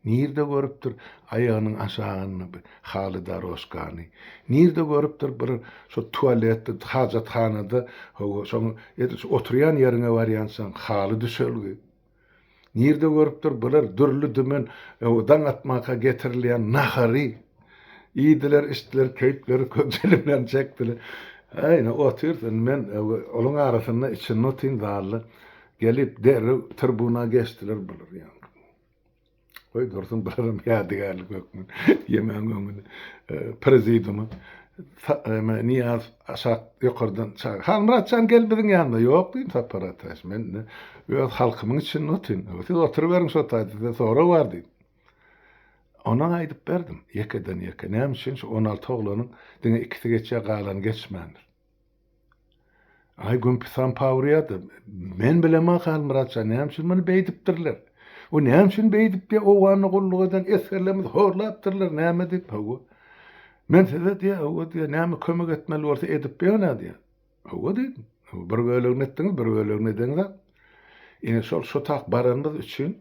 Nirde görüpdir aýagynyň aşagynda bir haly doroşkany. Nirde görüpdir bir şo tualetde, hajathanada, hawa, şoň edil şu oturýan ýeriňe barýançaň haly düşelgi. Nirde görüpdir bular dürli-dümen daň atmaka getirilýän nahary. Iýdiler, içdiler, keýpleri köp çilimden çekdiler. Äý, ine otyrys indi men olaň arasynda içinde otyryn zalda. Gelip derrew tribuna geçdiler bular ýaňky. Goý dursun bularam ýadygärlik hökmünde ýemäň öňünde prezidiuma Nyýaz aşak ýokardan çagyr. Halmyrat jan gel biziň ýanymyza. Ýok diýdim Sapar Ataş men indi öz halkymyň içinde otyryn. Siz oturyberiň şo taýda size sorag bar diýdim. Ondan aýdyp berdim ýekeden ýeke. Näme üçin şu 16 oglanyň diňe ikisi geçýär galany geçmändir. Aý Gümpisan pawurýady. Men bilemok Halmyrat jan, näme üçin muny beýdipdirler? O näme üçin beýdip diýýär, Owganda gulluk eden esgerlerimizi horlapdyrlar, näme diýip, hawa. Men size diýýär, hawa diýýär, näme kömek etmeli bolsa edip ýörün-ä diýýär. Hawa diýdim. Bir bölegini etdiňiz, bir bölegini edeňizok. Ine şol şo tak baranymyz üçin,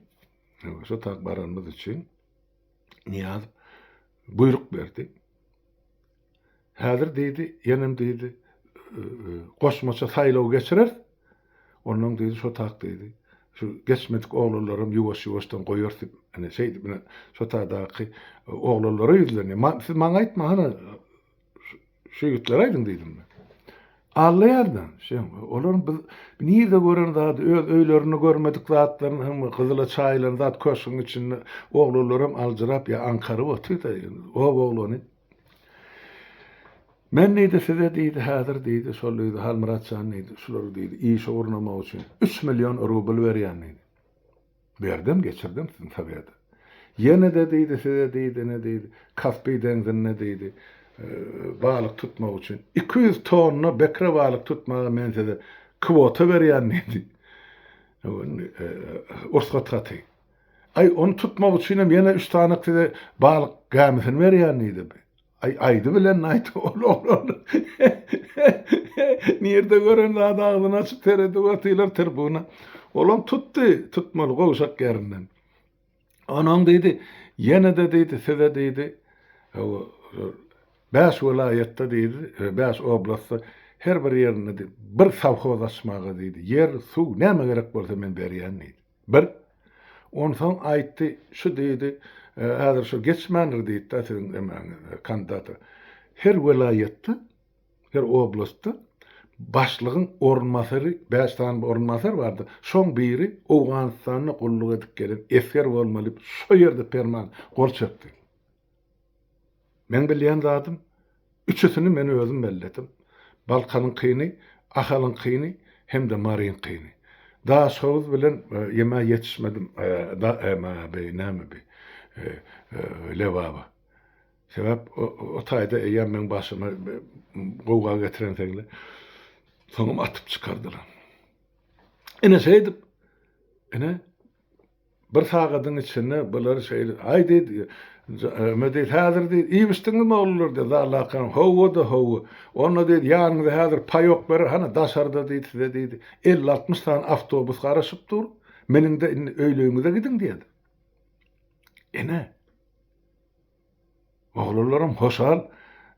şo tak baranymyz üçin Nyýazow buýruk berdi. Häzir diýdi, ýenem diýdi, goşmaça saýlaw geçireris. Onnoň diýdi, şo tak diýdi. Şu geçmedik oglanlaram ýuwaş-ýuwaşdan goýarys diýip, ine şeýdip, ine şo taýdaky oglanlara ýüzlendi. Siz maňa aýtmaň, hany şu ýigitlere aýdyň diýdim men. Allaýarda, şeň, olaryň biz nirde gören zady, öz öýlerinde görmedik zatlaryny hem gyzyla çaýylan zat köşgüň içinde oglanlaram aljyrap ýa aňkaryp otyr-da, oba oglany. Men diýdi, size diýdi, häzir diýdi, şol diýdi, Halmyrat jan diýdi, şulary diýdi, işe gurnamak üçin üç million rubl berýän diýdi. Berdem, geçirdim siziň sowete. Ýene-de diýdi, size diýdi, ine diýdi, Kaspi deňzinde diýdi, balyk tutmak üçin 200 tonna bekre balyk tutmaga men size kwota berýän diýdi. Ursgat haty. Aý, ony tutmak üçinem ýene üç sany size balyk gämisini berýän diýdi. Aý, aýdy bilen aýdy ol oglan. Nirde gören zady agzyny açyp seredip otyrlar tribuna. Olam tutdy, tutmaly gowşak ýerinden. Onuň diýdi, ýene-de diýdi, size diýdi, bäş welaýatda diýdi, bäş oblastda her bir ýerinde diýdi, bir sowhoz açmaga diýdi, ýer, suw, näme gerek bolsa men berýän diýdi. Bir. Onsoň aýtdy, şu diýdi, häzir şu geçmändir diýdi-de siziň emäňiz, kandidata. Her welaýatda, her oblastda başlygyň orunbasary, bäş sany orunbasar bardy, şoň biri Owganystanda gulluk edip gelen esger bolmaly diýip, şo ýerde perman gol çekdi. Meň bilýän zadym, üçüsini men özüm belledim. Balkanyňkyny, Ahalyňkyny hem-de Maryňkyny. Daşhowuz bilen ýemä ýetişmedim, bi näme bi, Lebaba. Sebäp o taýda eýýäm meň başyma gowga getirenseňler, soňam atyp çykardylar. Ine şeýdip, ine Bir sagadyň içinde bular şeýle, aý diýdi, Öme diýdi, häzir diýdi, iýip-içdiňizmi oglanlar diýdi, zaldakylaryň, hawa-da, hawa. Onda diýdi, ýanyňyza häzir paýok berer, hany daşarda diýdi, size diýdi, elli-altmyş sany awtobus garaşyp dur, meniň-de indi öýleýiňize gidiň diýdi. Ine, Oglanlaram hoşal.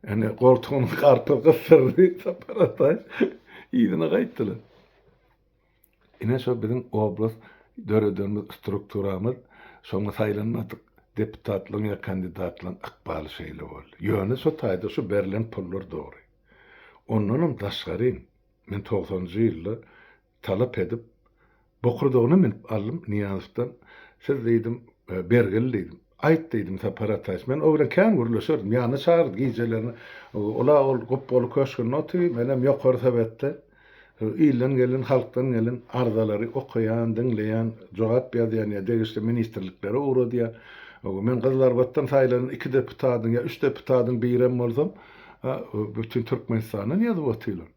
Ene goltugyny garpyz gysdyrdy Sapar Ataýew. Yzyna gaýtdylar. Ine şo biziň oblast döredenimiz strukturamyz şoňa saýlanmadyk deputatlaryň ýa kandidatlaryň ykbaly şeýle boldy. Ýöne şo taýda şu berlen pullar dogry. Ondanam daşgary men togsanjy ýylda talap edip bokurdagyna münüp aldym Nyýazowdan siz diýdim bergili diýdim. Aýt diýdim Sapar Ataýewiç men o bilen kän gürleşerdim ýanyna çagyrdy gijelerine ol-a ol gupbaly köşgünde otyr menem ýokary sowetde Ilden gelen, halkdan gelen arzalary okaýan, diňleýän, jogap ýazýan ýa degişli ministrliklere ugradýan. Men Gyzylarbatdan saýlanan iki deputadyň ýa üç deputadyň birem bolsam, bütin Türkmenistandan ýazyp otyrlar.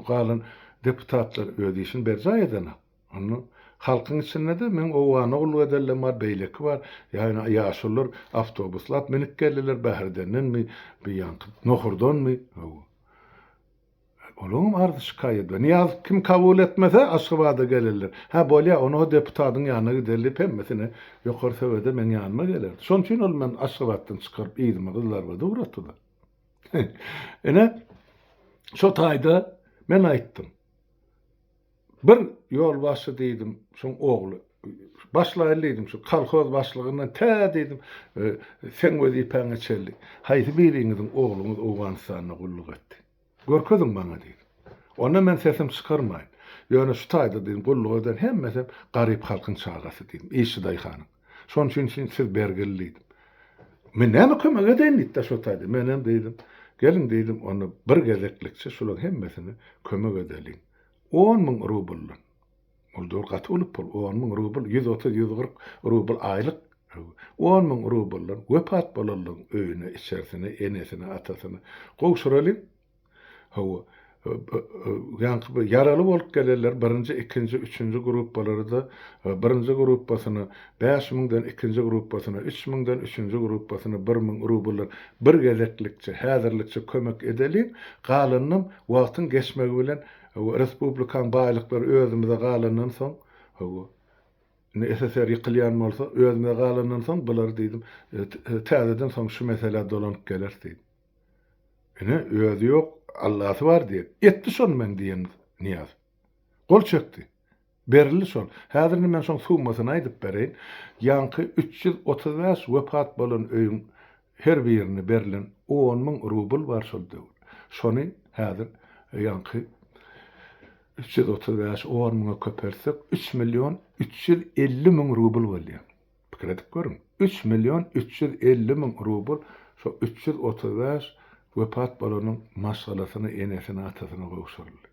Galan deputatlar öz işini berjaý edenok. Onda halkyň içinde-de meň Owgana gulluk edenlem bar, beýleki bar. Ýa ýaşulular awtobuslap münüp geldiler Bäherdendenmi, bir ýaňky Nohurdanmy. Olaňam arzy şikaýat bar. Nyýazow kim kabul etmese Aşgabada gelerler. Hä bolýa ony o deputadyň ýanyna gideli diýip hemmesini ýokary sowede meň ýanyma gelerdi. Şonuň üçin ol meni Aşgabatdan çykaryp yzyma Gyzylarbada ugratdylar. Ine şo taýda men aýtdym. Bir ýolbaşçy diýdim, şoň ogly. Başlaýly diýdim, şu kolhoz başlygyndan tä diýdim, seň wezipäňe çenli. Haýsy biriňiziň ogluňyz Owganystanda gulluk etdi? Görkeziň maňa diýdim. Onda men sesim çykarmaýyn. Ýöne şu taýda diýdim, gulluk eden hemmesem garyp halkyň çagasy diýdim, işçi daýhanyň. Şonuň üçin üçin siz bergili diýdim. Men näme kömek edeýin diýdi-de şo taýda. Menem diýdim, geliň diýdim, onda bir gezeklikçe şularyň hemmesine kömek edeliň. 10 000 rubldan. Ol döwür gaty uly pul, 10 000 rubl, 130, 140 rubl aýlyk. 10 000 rubldan wepat bolanlaryň öýüne, içerisine, enesine, atasyna gowşuralyň. Hawa, ýaňky bir ýaraly bolup gelenler birinji, ikinji, üçünji gruppalary-da, birinji gruppasyna bäş müňden, ikinji gruppasyna üç müňden, üçünji gruppasyna bir müň rubldan bir gezeklikçe, häzirlikçe kömek edeliň, galanynam wagtyň geçmegi bilen, hawa, respublikaň baýlyklary özümize galandan soň, hawa, indi SSR ýykylýan bolsa, özümize galandan soň bulary diýdim, täzeden soň şu meselä dolanyp geleris diýdim. Ine, özi ýok, Allasy bar diýen. Etdi şony meň diýen Nyýaz. Gol çekdi. Berildi şol. Häzir indi men şoň summasyny aýdyp bereýin. Ýaňky 335 wepat bolan öýüň her birine berlen 10 müň rubl bar şol döwür. Şony häzir ýaňky 335 on müňe köpeltsek, üç million 350 müň rubl bolýar. Pikir edip görüň, üç million 350 müň rubl şo 335 wepat bolanyň maşgalasyna, enesine, atasyna gowşuryldy.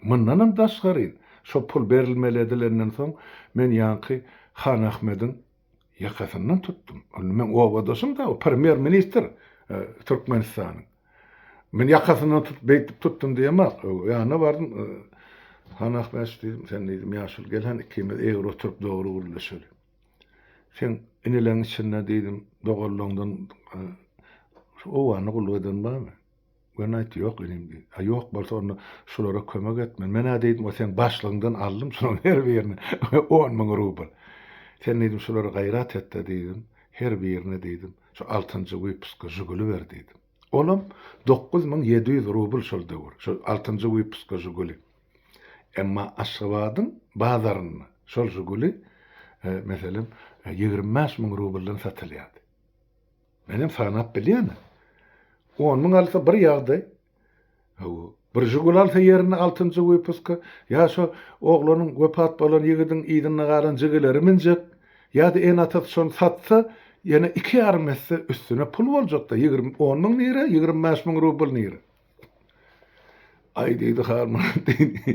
Mundanam daşgary, şo pul berilmeli edilenden soň, men ýaňky Han Ahmediň ýakasyndan tutdum. Ol meň obadaşym-da, o premýer-ministr Türkmenistanyň. Men ýakasyndan tutup, beýdip tutdum diýemok. Ýanyna bardym, Han Ahmedow diýdim, sen diýdim, ýaşuly, gel hany ikimiz egri oturyp dogry gürleşeli. Seň inileň içinde diýdim, doganlaňdan şu Owganda gulluk eden barmy? Göni aýtdy, ýok inim diýdi. A ýok bolsa onda şulara kömek et. Men-ä diýdim, o seň başlygyňdan aldym şularyň her birine 10 müň rubl. Sen diýdim, şulara gaýrat et-de diýdim, her birine diýdim, şu altynjy wypuska Žiguli ber diýdim. Olam 9700 rubl şol döwür, şol altynjy wypuska Žiguli. Emma Aşgabadyň bazarynda şol Žiguli, meselem, 25 müň rubldan satylýardy. Menem sanap bilýän-ä. On müň alsa bir ýagdaý, Hawa, bir Žiguli alsa ýerine altynjy wypuska, ýa şo oglanyň wepat bolan ýigidiň yzynda galan jigileri münjek, ýa-da ene-atasy şony satsa, ýene iki ýarym esse üstüne pul boljak-da, 20, on müň nire, 25 müň rubl nire. Aý diýdi Halmyrat diýdi,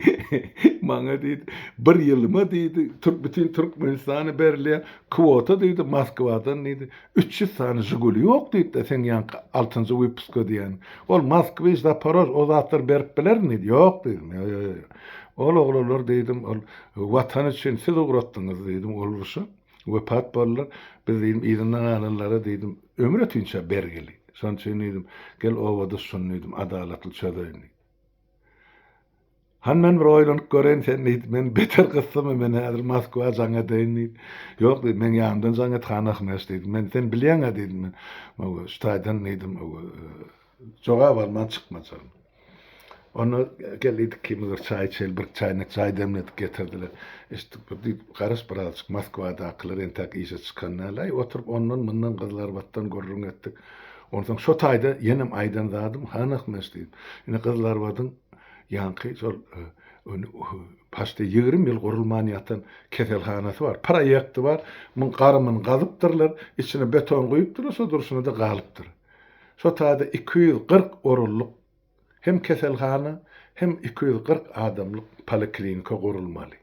maňa diýdi, bir ýylyma diýdi, bütin Türkmenistana berilýän kwota diýdi, Moskwadan diýdi, 300 sany Žiguli ýok diýdi-de, seň ýaňky altynjy wypuska diýýäniň. Ol Moskwiç, Zaporož o zatlar berip bilerin diýdi. Ýok diýdim. Ýok, ýok, ýok. Ol oglanlar diýdim, ol Watan üçin siz ugratdyňyz diýdim, ol urşa wepat boldular. Biz diýdim, yzynda galanlara diýdim, ömür ötünçä bergili. Şonuň üçin diýdim, gel obadaş şuny diýdim, adalatly çözeýin diýdim. Hany men bir oýlanyp göreýin sen diýdi. Men beter gysdymy men häzir Moskwa jaň edeýin diýdi. Ýok diýdi, meň ýanymdan jaň et Han Ahmeş diýdi. Men sen bilýäň-ä diýdim men. Şu taýdan diýdim. Jogap alman çykmajagyny. Onda gel diýdik ikimiz bir çaý içeli, bir çaýnek çaý demledik getirdiler. Içdik bir diýip garaş birazjyk Moskwadakylar entäk işe çykan däl-aý, oturyp ondan-mundan Gyzylarbatdan gürrüň etdik. Onsoň şo taýda ýenem aýdan zadym Han Ahmeş diýip, ine Gyzylarbadyň ýaňky şol paçti 20 ýyl gurulman ýatan keselhanasy bar, proýekti bar, muň garymyny gazypdyrlar, içine beton guýupdyrlar, şo durşuna-da galypdyr. Şo taýda 240 orunlyk hem keselhana, hem 240 adamlyk poliklinika gurulmaly.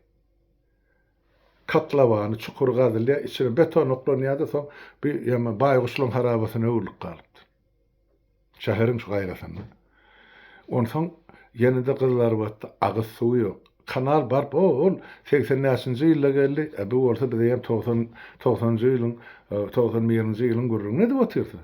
Kotlowany, çukur gazylýar, içine beton oklanýar-da, soň bu ýa baýguşlaryň harabasyna öwrülip galypdyr. Şäheriň şu gaýrasynda. Onsoň ýene-de Gyzylarbatda agyz suwy ýok. Kanal baryp, o-ol 85-nji ýylda geldi, e, bu bolsa bize hem 90, 90-njy ýylyň, 91-nji ýylyň gürrüňini edip otyrsa.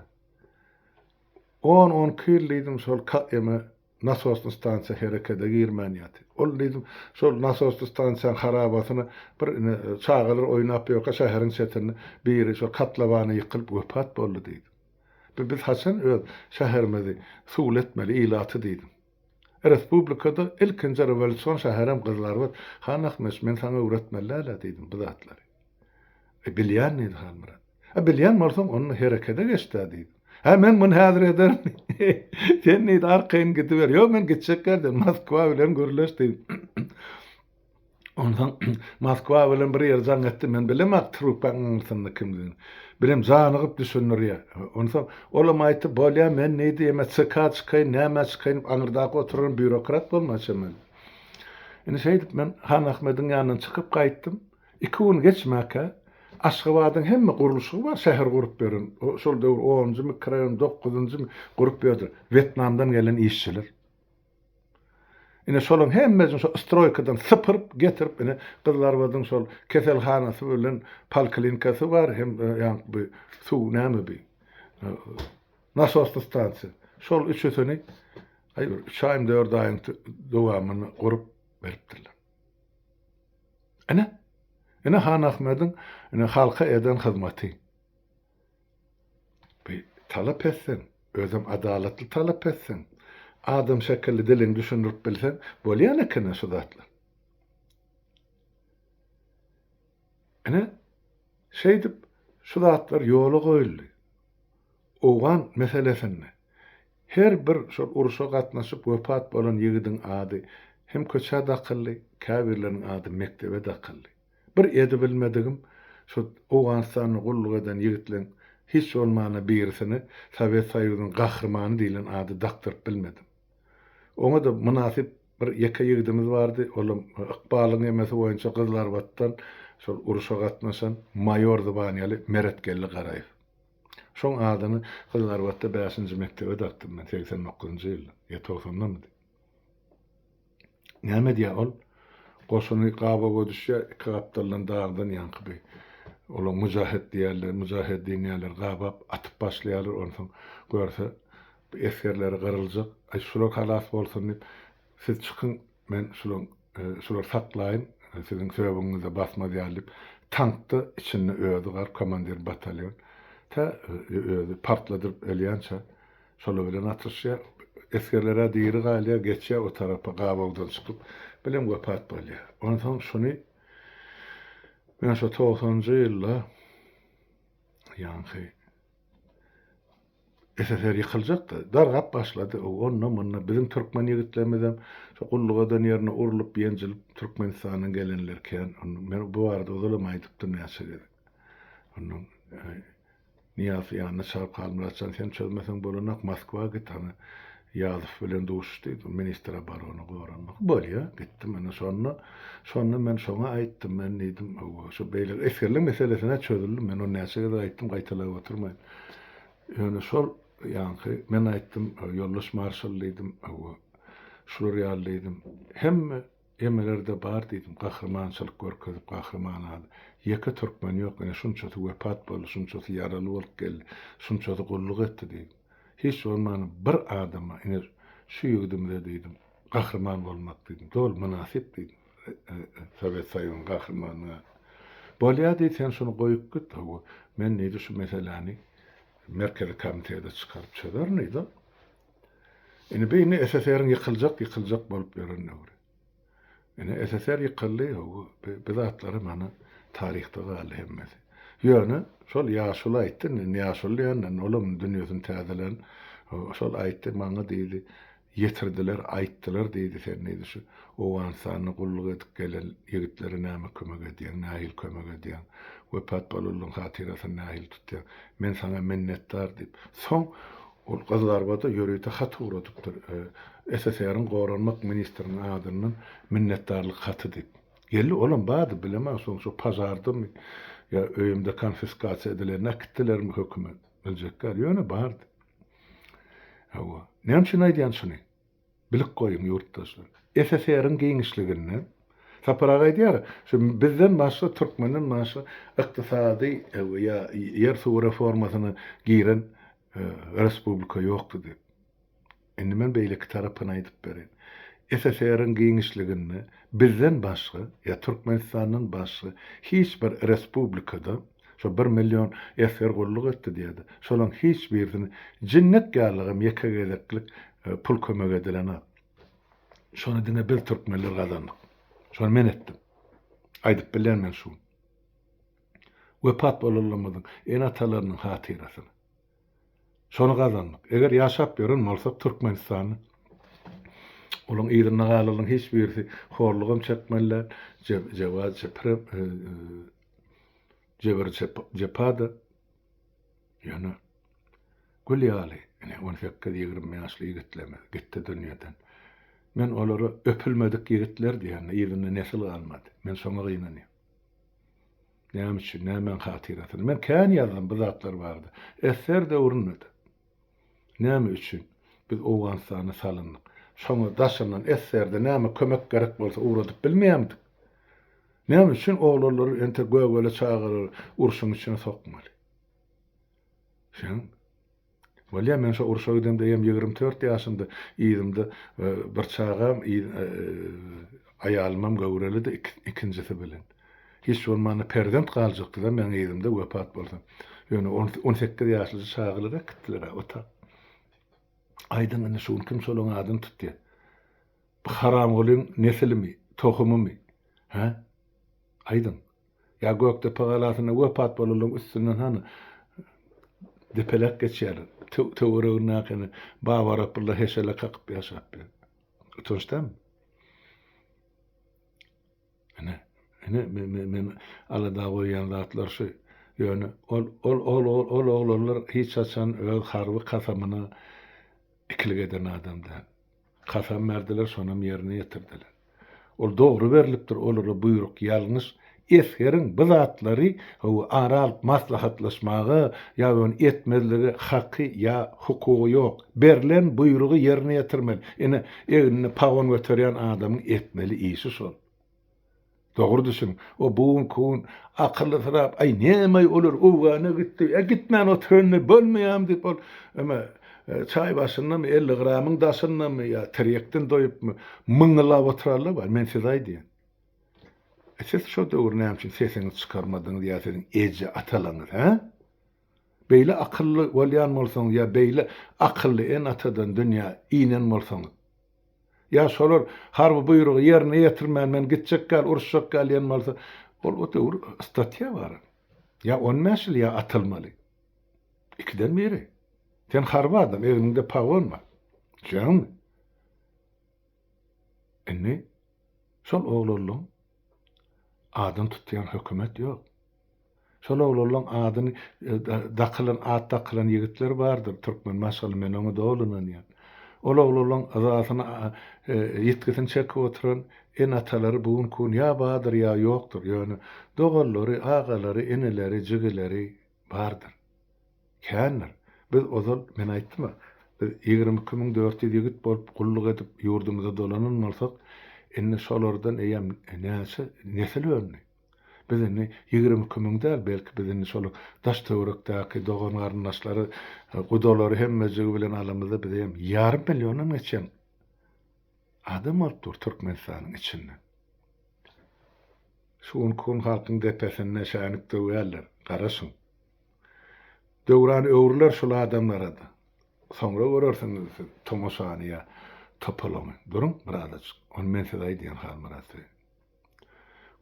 On-on iki ýyl diýdim, şol eme nasosny stansiýa herekede girmän ýaty. Ol diýdim, şol nasosny stansiýanyň harabasyna bir ine çagalar oýnap ýörkä şäheriň çetinde biri şol kotlowana ýykylyp wepat boldy diýdim. Bi biz haçan öz şäherimizi suwly etmeli ilaty diýdim. Respublikada ilkinji rewolýusion şäherem Gyzylarbat. Han Ahmedowiç men saňa öwretmeli däl-ä diýdim bu zatlary. E, bilýän diýdi Halmyrat. E, bilýän bolsaň onda herekede geç-dä diýdim. Hä, men muny häzir ederin. Sen diýdi arkaýyn gidiber. Ýok, men gitjek ýerden Moskwa bilen gürleş diýdim. Onsoň Moskwa bilen bir ýere jaň etdi. Men bilemok trubkaň aňyrsynda kimdigini. Birem janygyp düşündirýär. Onsoň olam aýtdy, bolýa men diýdi, eme ÇK çykaýyn, nämä çykaýyn, aňyrdaky oturan býurokrat bolma çemeli. Indi şeýdip men Han Ahmediň ýanyndan çykyp gaýtdym. Iki gün geçmäkä, Aşgabadyň hemme gurluşygy bar, şäher gurup ýören, şol döwür onunjy mikroraýon, dokuzynjymy gurup ýördi, Wetnamdan gelen işçiler. Ine şolaryň hemmesini şo stroýkadan sypyryp getirip, ine Gyzylarbadyň şol keselhanasy bilen polklinikasy bar, hem ýaňky bu suw näme bi, nasosny stansiýa. Şol üçüsini aý bir üç aýmy, dört aýyň dowamynda gurup beripdirler. Ine, ine Han Ahmediň ine halka eden hyzmaty. Bir talap etseň, özem adalatly talap etseň, adam şekilli diliňi düşündirip bilseň, bolýan eken-ä şu zatlar. Ine, şeýdip şu zatlar ýola goýuldy. Owgan meselesinde her bir şol urşa gatnaşyp wepat bolan ýigidiň ady hem köçä dakyldy, käbirleriniň ady mekdebe dakyldy. Bir edibilmedigim şu Owganystanda gulluk eden ýigitleň hiç bolmanda birisine Sowet Soýuzynyň Gahrymany diýlen ady dakdyryp bilmedim. Oňa-da mynasyp bir ýeke ýigidimiz bardy, olam ykbalyň emesi boýunça Gyzylarbatdan şol urşa gatnaşan maýor zwaniýaly Meretgeldi Garaýew. Şoň adyny Gyzylarbatda bäşinji mekdebe dakdym men 89-njy ýylda, ýa togsandamydy. Näme edýär ol? Goşuny gabawa düşýär, iki gapdaldan dagdan ýaňky bi olaň mujahet diýýärler, mujaheddin diýýärler, gabap atyp başlaýarlar, onsoň görse bu esgerleri gyryljak, aý şular halas bolsun diýip, siz çykyň, Men şulaň şulary saklaýyn, siziň söbügiňize basmaz ýaly diýip, tankda içinde özi gar komandir batalýon tä özi partladyryp ölýänçä şolar bilen atyşýar. Esgerler-ä diri galýar, geçýär o tarapa gabawdan çykyp, bilen wepat bolýar. Onsoň şuny men şo togsanynjy ýylda ýaňky SSR ýykyljakdy. Dargap başlady. Onda-munda biziň türkmen ýigitlerimizem şo gulluk eden ýerine urlup, ýenjilip Türkmenistandan gelenler kän. Men bu barada ozalam aýdypdym näçe gezek. Ondan Nyýazow ýanyna çagyryp Halmyrat jan sen çözmeseň bolanok Moskwa git hany Ýazow bilen duş diýdi. Ministr oborony goranmak. Bolýa gitdim ine şonda şonda men şoňa aýtdym men diýdim şo beýle esgerlik meselesine çözüldi men ony näçe gezek aýtdym gaýtalap oturmaýyn. Ýöne şol ýaňky men aýtdym, ýoldaş marşal diýdim, hawa, şular ýaly diýdim. Hemme emelerde bar diýdim, gahrymançylyk görkezip gahryman ady. Ýeke türkmen ýok, ine şunçasy wepat boldy, şunçasy ýaraly bolup geldi, şunçasy gulluk etdi diýdim. Hiç bolmanda bir adama, ine şu ýigidimize diýdim, gahryman bolmak diýdim, doly mynasyp diýdim. Sowet Soýuzynyň gahrymanyna. Bolýa diýdi, sen şuny goýup git, hawa, men diýdi şu meseläni Merkezi Komitete çykaryp çözerin diýdi. Indi bu indi SSR-iň ýykyljak, ýykyljak bolup ýören döwri. Ine SSR ýykyldy, hawa, bu zatlary mana taryhda galdy hemmesi. Ýöne şol ýaşuly aýtdy, indi ýaşuly diýenden olam dünýesini täzelän, şol aýtdy maňa diýdi, ýetirdiler, aýtdylar diýdi, sen diýdi şu Owganystanda gulluk edip gelen ýigitlere näme kömek edýäň, nähili kömek edýäň, wepat bolanlaryň hatyrasyny nähili tutýaň, men saňa minnetdar diýip. Soň Ol Gyzlarbada ýörite hat ugradypdyr, SSR-iň goranmak ministriniň adyndan minnetdarlyk haty diýip. Geldi, olam bardy, bilemok, soň şo pažardymy ýa öýümde konfiskasiýa edilende äkitdilermi hökümet, biljek däl, ýöne bardy. Hawa. Näme üçin aýdýan şuny? Bilip goýuň, ýurtdaşlar. SSR-iň giňişliginde, Sapar aga aýdýar, şu bizden başga, türkmenden başga ykdysady ýa ýer-suw reformasyna giren respublika ýokdy diýip. Indi men beýleki tarapyny aýdyp bereýin. SSR-iň giňişliginde bizden başga, ýa Türkmenistandan başga hiç bir respublikada şo bir million esger gulluk etdi diýýärdi. Şolaň hiç birisine jinnek ýalygam ýeke gezeklik pul kömek edilenok. Şony diňe biz türkmenler gazandyk. Şony men etdim. Aýdyp bilýän men şu gün. Wepat bolanlarymyzyň ene-atalarynyň hatyrasyna. Şony gazandyk. Eger ýaşap ýören bolsak Türkmenistanda olaň yzynda galanlaryň hiç birisi horlugam çekmeli däl, jewa jepirem jebir jepa-da. Ýöne gül ýaly ine on sekiz-ýigrimi ýaşly ýigitlerimiz gitdi dünýeden. Men olara öpülmedik ýigitler diýende yzynda nesil galmady. Men şoňa gynanýan. Näme üçin, nämäň hatyrasyna? Men kän ýazdym bu zatlar barada. SSR döwründe-de. Näme üçin biz Owganystana salyndyk? Şoňa daşyndan SSR-de näme kömek gerek bolsa ugradyp bilmeýärmidik? Näme üçin oglanlary entek gögele çagalary urşuň içine sokmaly? Şeň. Bolýa, men şo urşa gidemde eýýäm 24 ýaşymda, yzymda bir çagam, aýalymam göwrelidi ikinjisi bilen. Hiç bolmanda perzent galjakdy-da meň yzymda wepat bolsam. Ýöne on sekiz ýaşlyja çagalary äkitdiler-ä otag. Aýdyň indi şu gün kim şolaň adyny tutýar? Bu haramgulyň nesilimi, tohumymy? Hä? Aýdyň. Ýa Gökdepe galasynda wepat bolanlaryň üstünden hany depeläp geçýärler. Töweregindäkini Babarapylla heşelle kakyp ýaşap ýör. Utanç dälmi? Ine, ine men alada goýýan zatlar şu. Ýöne ol ol ol ol oglanlar hiç haçan öz harby kasamyna ikilik eden adam däl. Kasam berdiler, şonam ýerine ýetirdiler. Ol dogry berlipdir, olara buýruk ýalňyş. Esgeriň bu zatlary hawa ara alyp maslahatlaşmaga ýa ony etmezlige haky ýa hukugy ýok. Berlen buýrugy ýerine ýetirmeli. Ine, egnine pagon göterýän adamyň etmeli işi şol. Dogry düşün. O bu günki gün akyllysyrap, aý näme-aý olar Owgana gitdi, ä gitmän oturanda bolmaýamy diýip ol eme çaý başyndamy, 50 gramyň daşyndamy ýa tirýekden doýupmy myňňyllap oturarlar bar, men size aýdýan. E siz şo döwür näme üçin sesiňizi çykarmadyňyz ýa siziň eje atalaňyz, hä? Beýle akylly bolýan bolsaňyz ýa beýle akylly ene-atadan dünýä inen bolsaňyz, ýa şolar harby buýrugy ýerine ýetirmän men gitjek gal, uruşjak gal diýen bolsa, ol o döwür statýa bar. Ýa on bäş ýyl ýa atylmaly. Ikiden biri. Sen harby adam, egniňde pagon bar. Düşýäňmi? Indi şol oglanlaryň adyny tutýan hökümet ýok. Şol oglanlaryň adyny dakylan, at dakylan ýigitler bardyr, türkmen maşgala, men oňa doly ynanýan. Ol oglanlaryň yzasyny, ýitgisini çekip oturan ene-atalary bu günki gün ýa bardyr, ýa ýokdur, ýöne doganlary, agalary, inileri, jigileri bardyr. Kändir. Biz ozal, men aýtdym-a, biz 22 400 ýigit bolup gulluk edip ýurdumyza dolanan bolsak, indi şolardan eýýäm näçe nesil öndi. Biz indi 22 000 däl, belki biz indi şol daş-töwerekdäki dogan-garyndaşlary, gudalary hemmejigi bilen alamyzda biz eýýäm ýarym milliondan geçen adam bolup dur Türkmenistanyň içinde. Şu günki gün halkyň depesinde şänik döwýärler. Garaşyň. Döwran öwrüler şul adamlara-da. Soňra görersiňiz siz tomaşany ýa topalaňy. Duruň birazajyk. Ony men size aýdýan Halmyrat beý.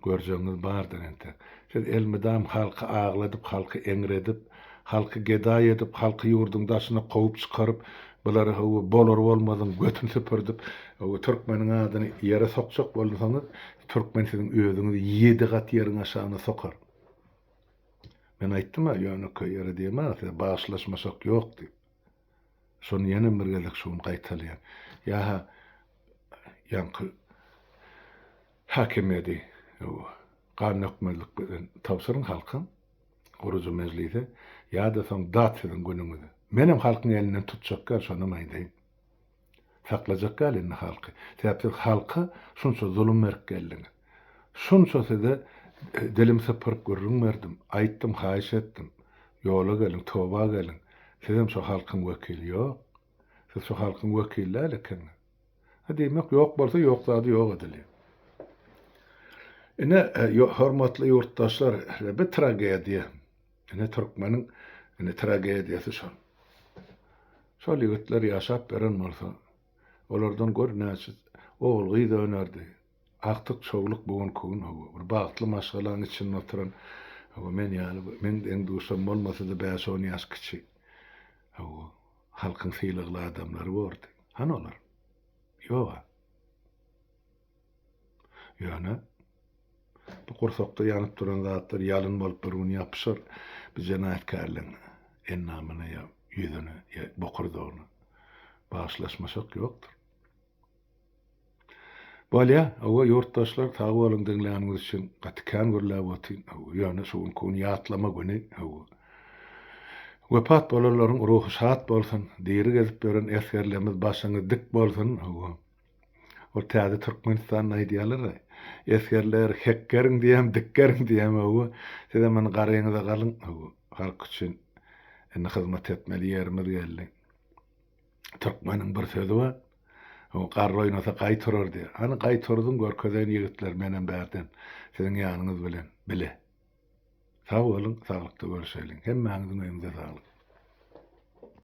Görjegiňiz bardyr entek. Siz elmydam halky agladyp, halky eňredip, halky gedaý edip, halky ýurduň daşyna kowup çykaryp, bulary hawa bolar-bolmazyň götüni süpürdip, hawa türkmeniň adyny ýere sokjak bolsaňyz, türkmen siziň özüňizi ýedi gat ýeriň aşagyna sokar. Men aýtdym-a, ýönekeý ýere diýemä size bagyşlaşmaşak ýok diýip. Şony ýenem bir gezek şu gün gaýtalaýan. Ýa-ha ýaňky häkimiýeti gan dökmezlik bilen tabşyryň halka, gurujy mejlise, ýa-da soň dat siziň günüňize. Menem halkyň elinden tutjak däl, şonam aýdaýyn. Saklajak däl indi halky. Sebäp siz halka şunça zulum berip geldiňiz. Şunça size dilim sypyryp gürrüň berdim, aýtdym, haýyş etdim. Ýola geliň, toba geliň. Sizem şo halkyň wekili. Ýok. Siz şo halkyň wekili däl ekeniňiz. Ha diýmek, ýok bolsa ýok zady ýok edilýär. Ine, hormatly ýurtdaşlar, bu tragediýa. Ine türkmeniň ine tragediýasy şol. Şol ýigitler ýaşap beren bolsa, olardan gör näçe ogul-gyz önerdi. Agtyk-çowluk bu günki gün hawa, bir bagtly maşgalaň içinde oturan, hawa, men ýaly, meň deň-duşam bolmasa-da bäş-on ýaş kiçi, hawa, halkyň sylagly adamlary bordy. Hany olar? Ýog-a. Ýöne bu gursakda ýanyp duran zatlar ýalyn bolup bir gün ýapyşar bu jenaýatkärleň endamyna ýa ýüzüne ýa bokurdagyna. Bagyşlaşmaşak ýokdur. Bolýa, hawa ýurtdaşlar sag boluň diňläniňiz üçin gaty kän gürläp otyryn, hawa ýöne şu günki gün ýatlama güni, hawa. Wepat bolanlaryň ruhy şat bolsun, diri gezip ýören esgerlerimiz başyňyz dik bolsun, hawa. Ol täze Türkmenistanda aýdýarlar-a, Esgerler, hekgeriň diýýän, dikgeriň diýýän, hawa, sizem indi garyňyza galyň, hawa, halk üçin indi hyzmat etmeli ýerimiz geldi. Türkmeniň bir sözi bar, hawa, garry oýnasa gaý turar diýýär. Hany gaý turzuň, görkezeýin ýigitler, menem bärden siziň ýanyňyz bilen bile. Sag boluň, saglykda görüşeliň. Hemmäňiziň öýüňize saglyk.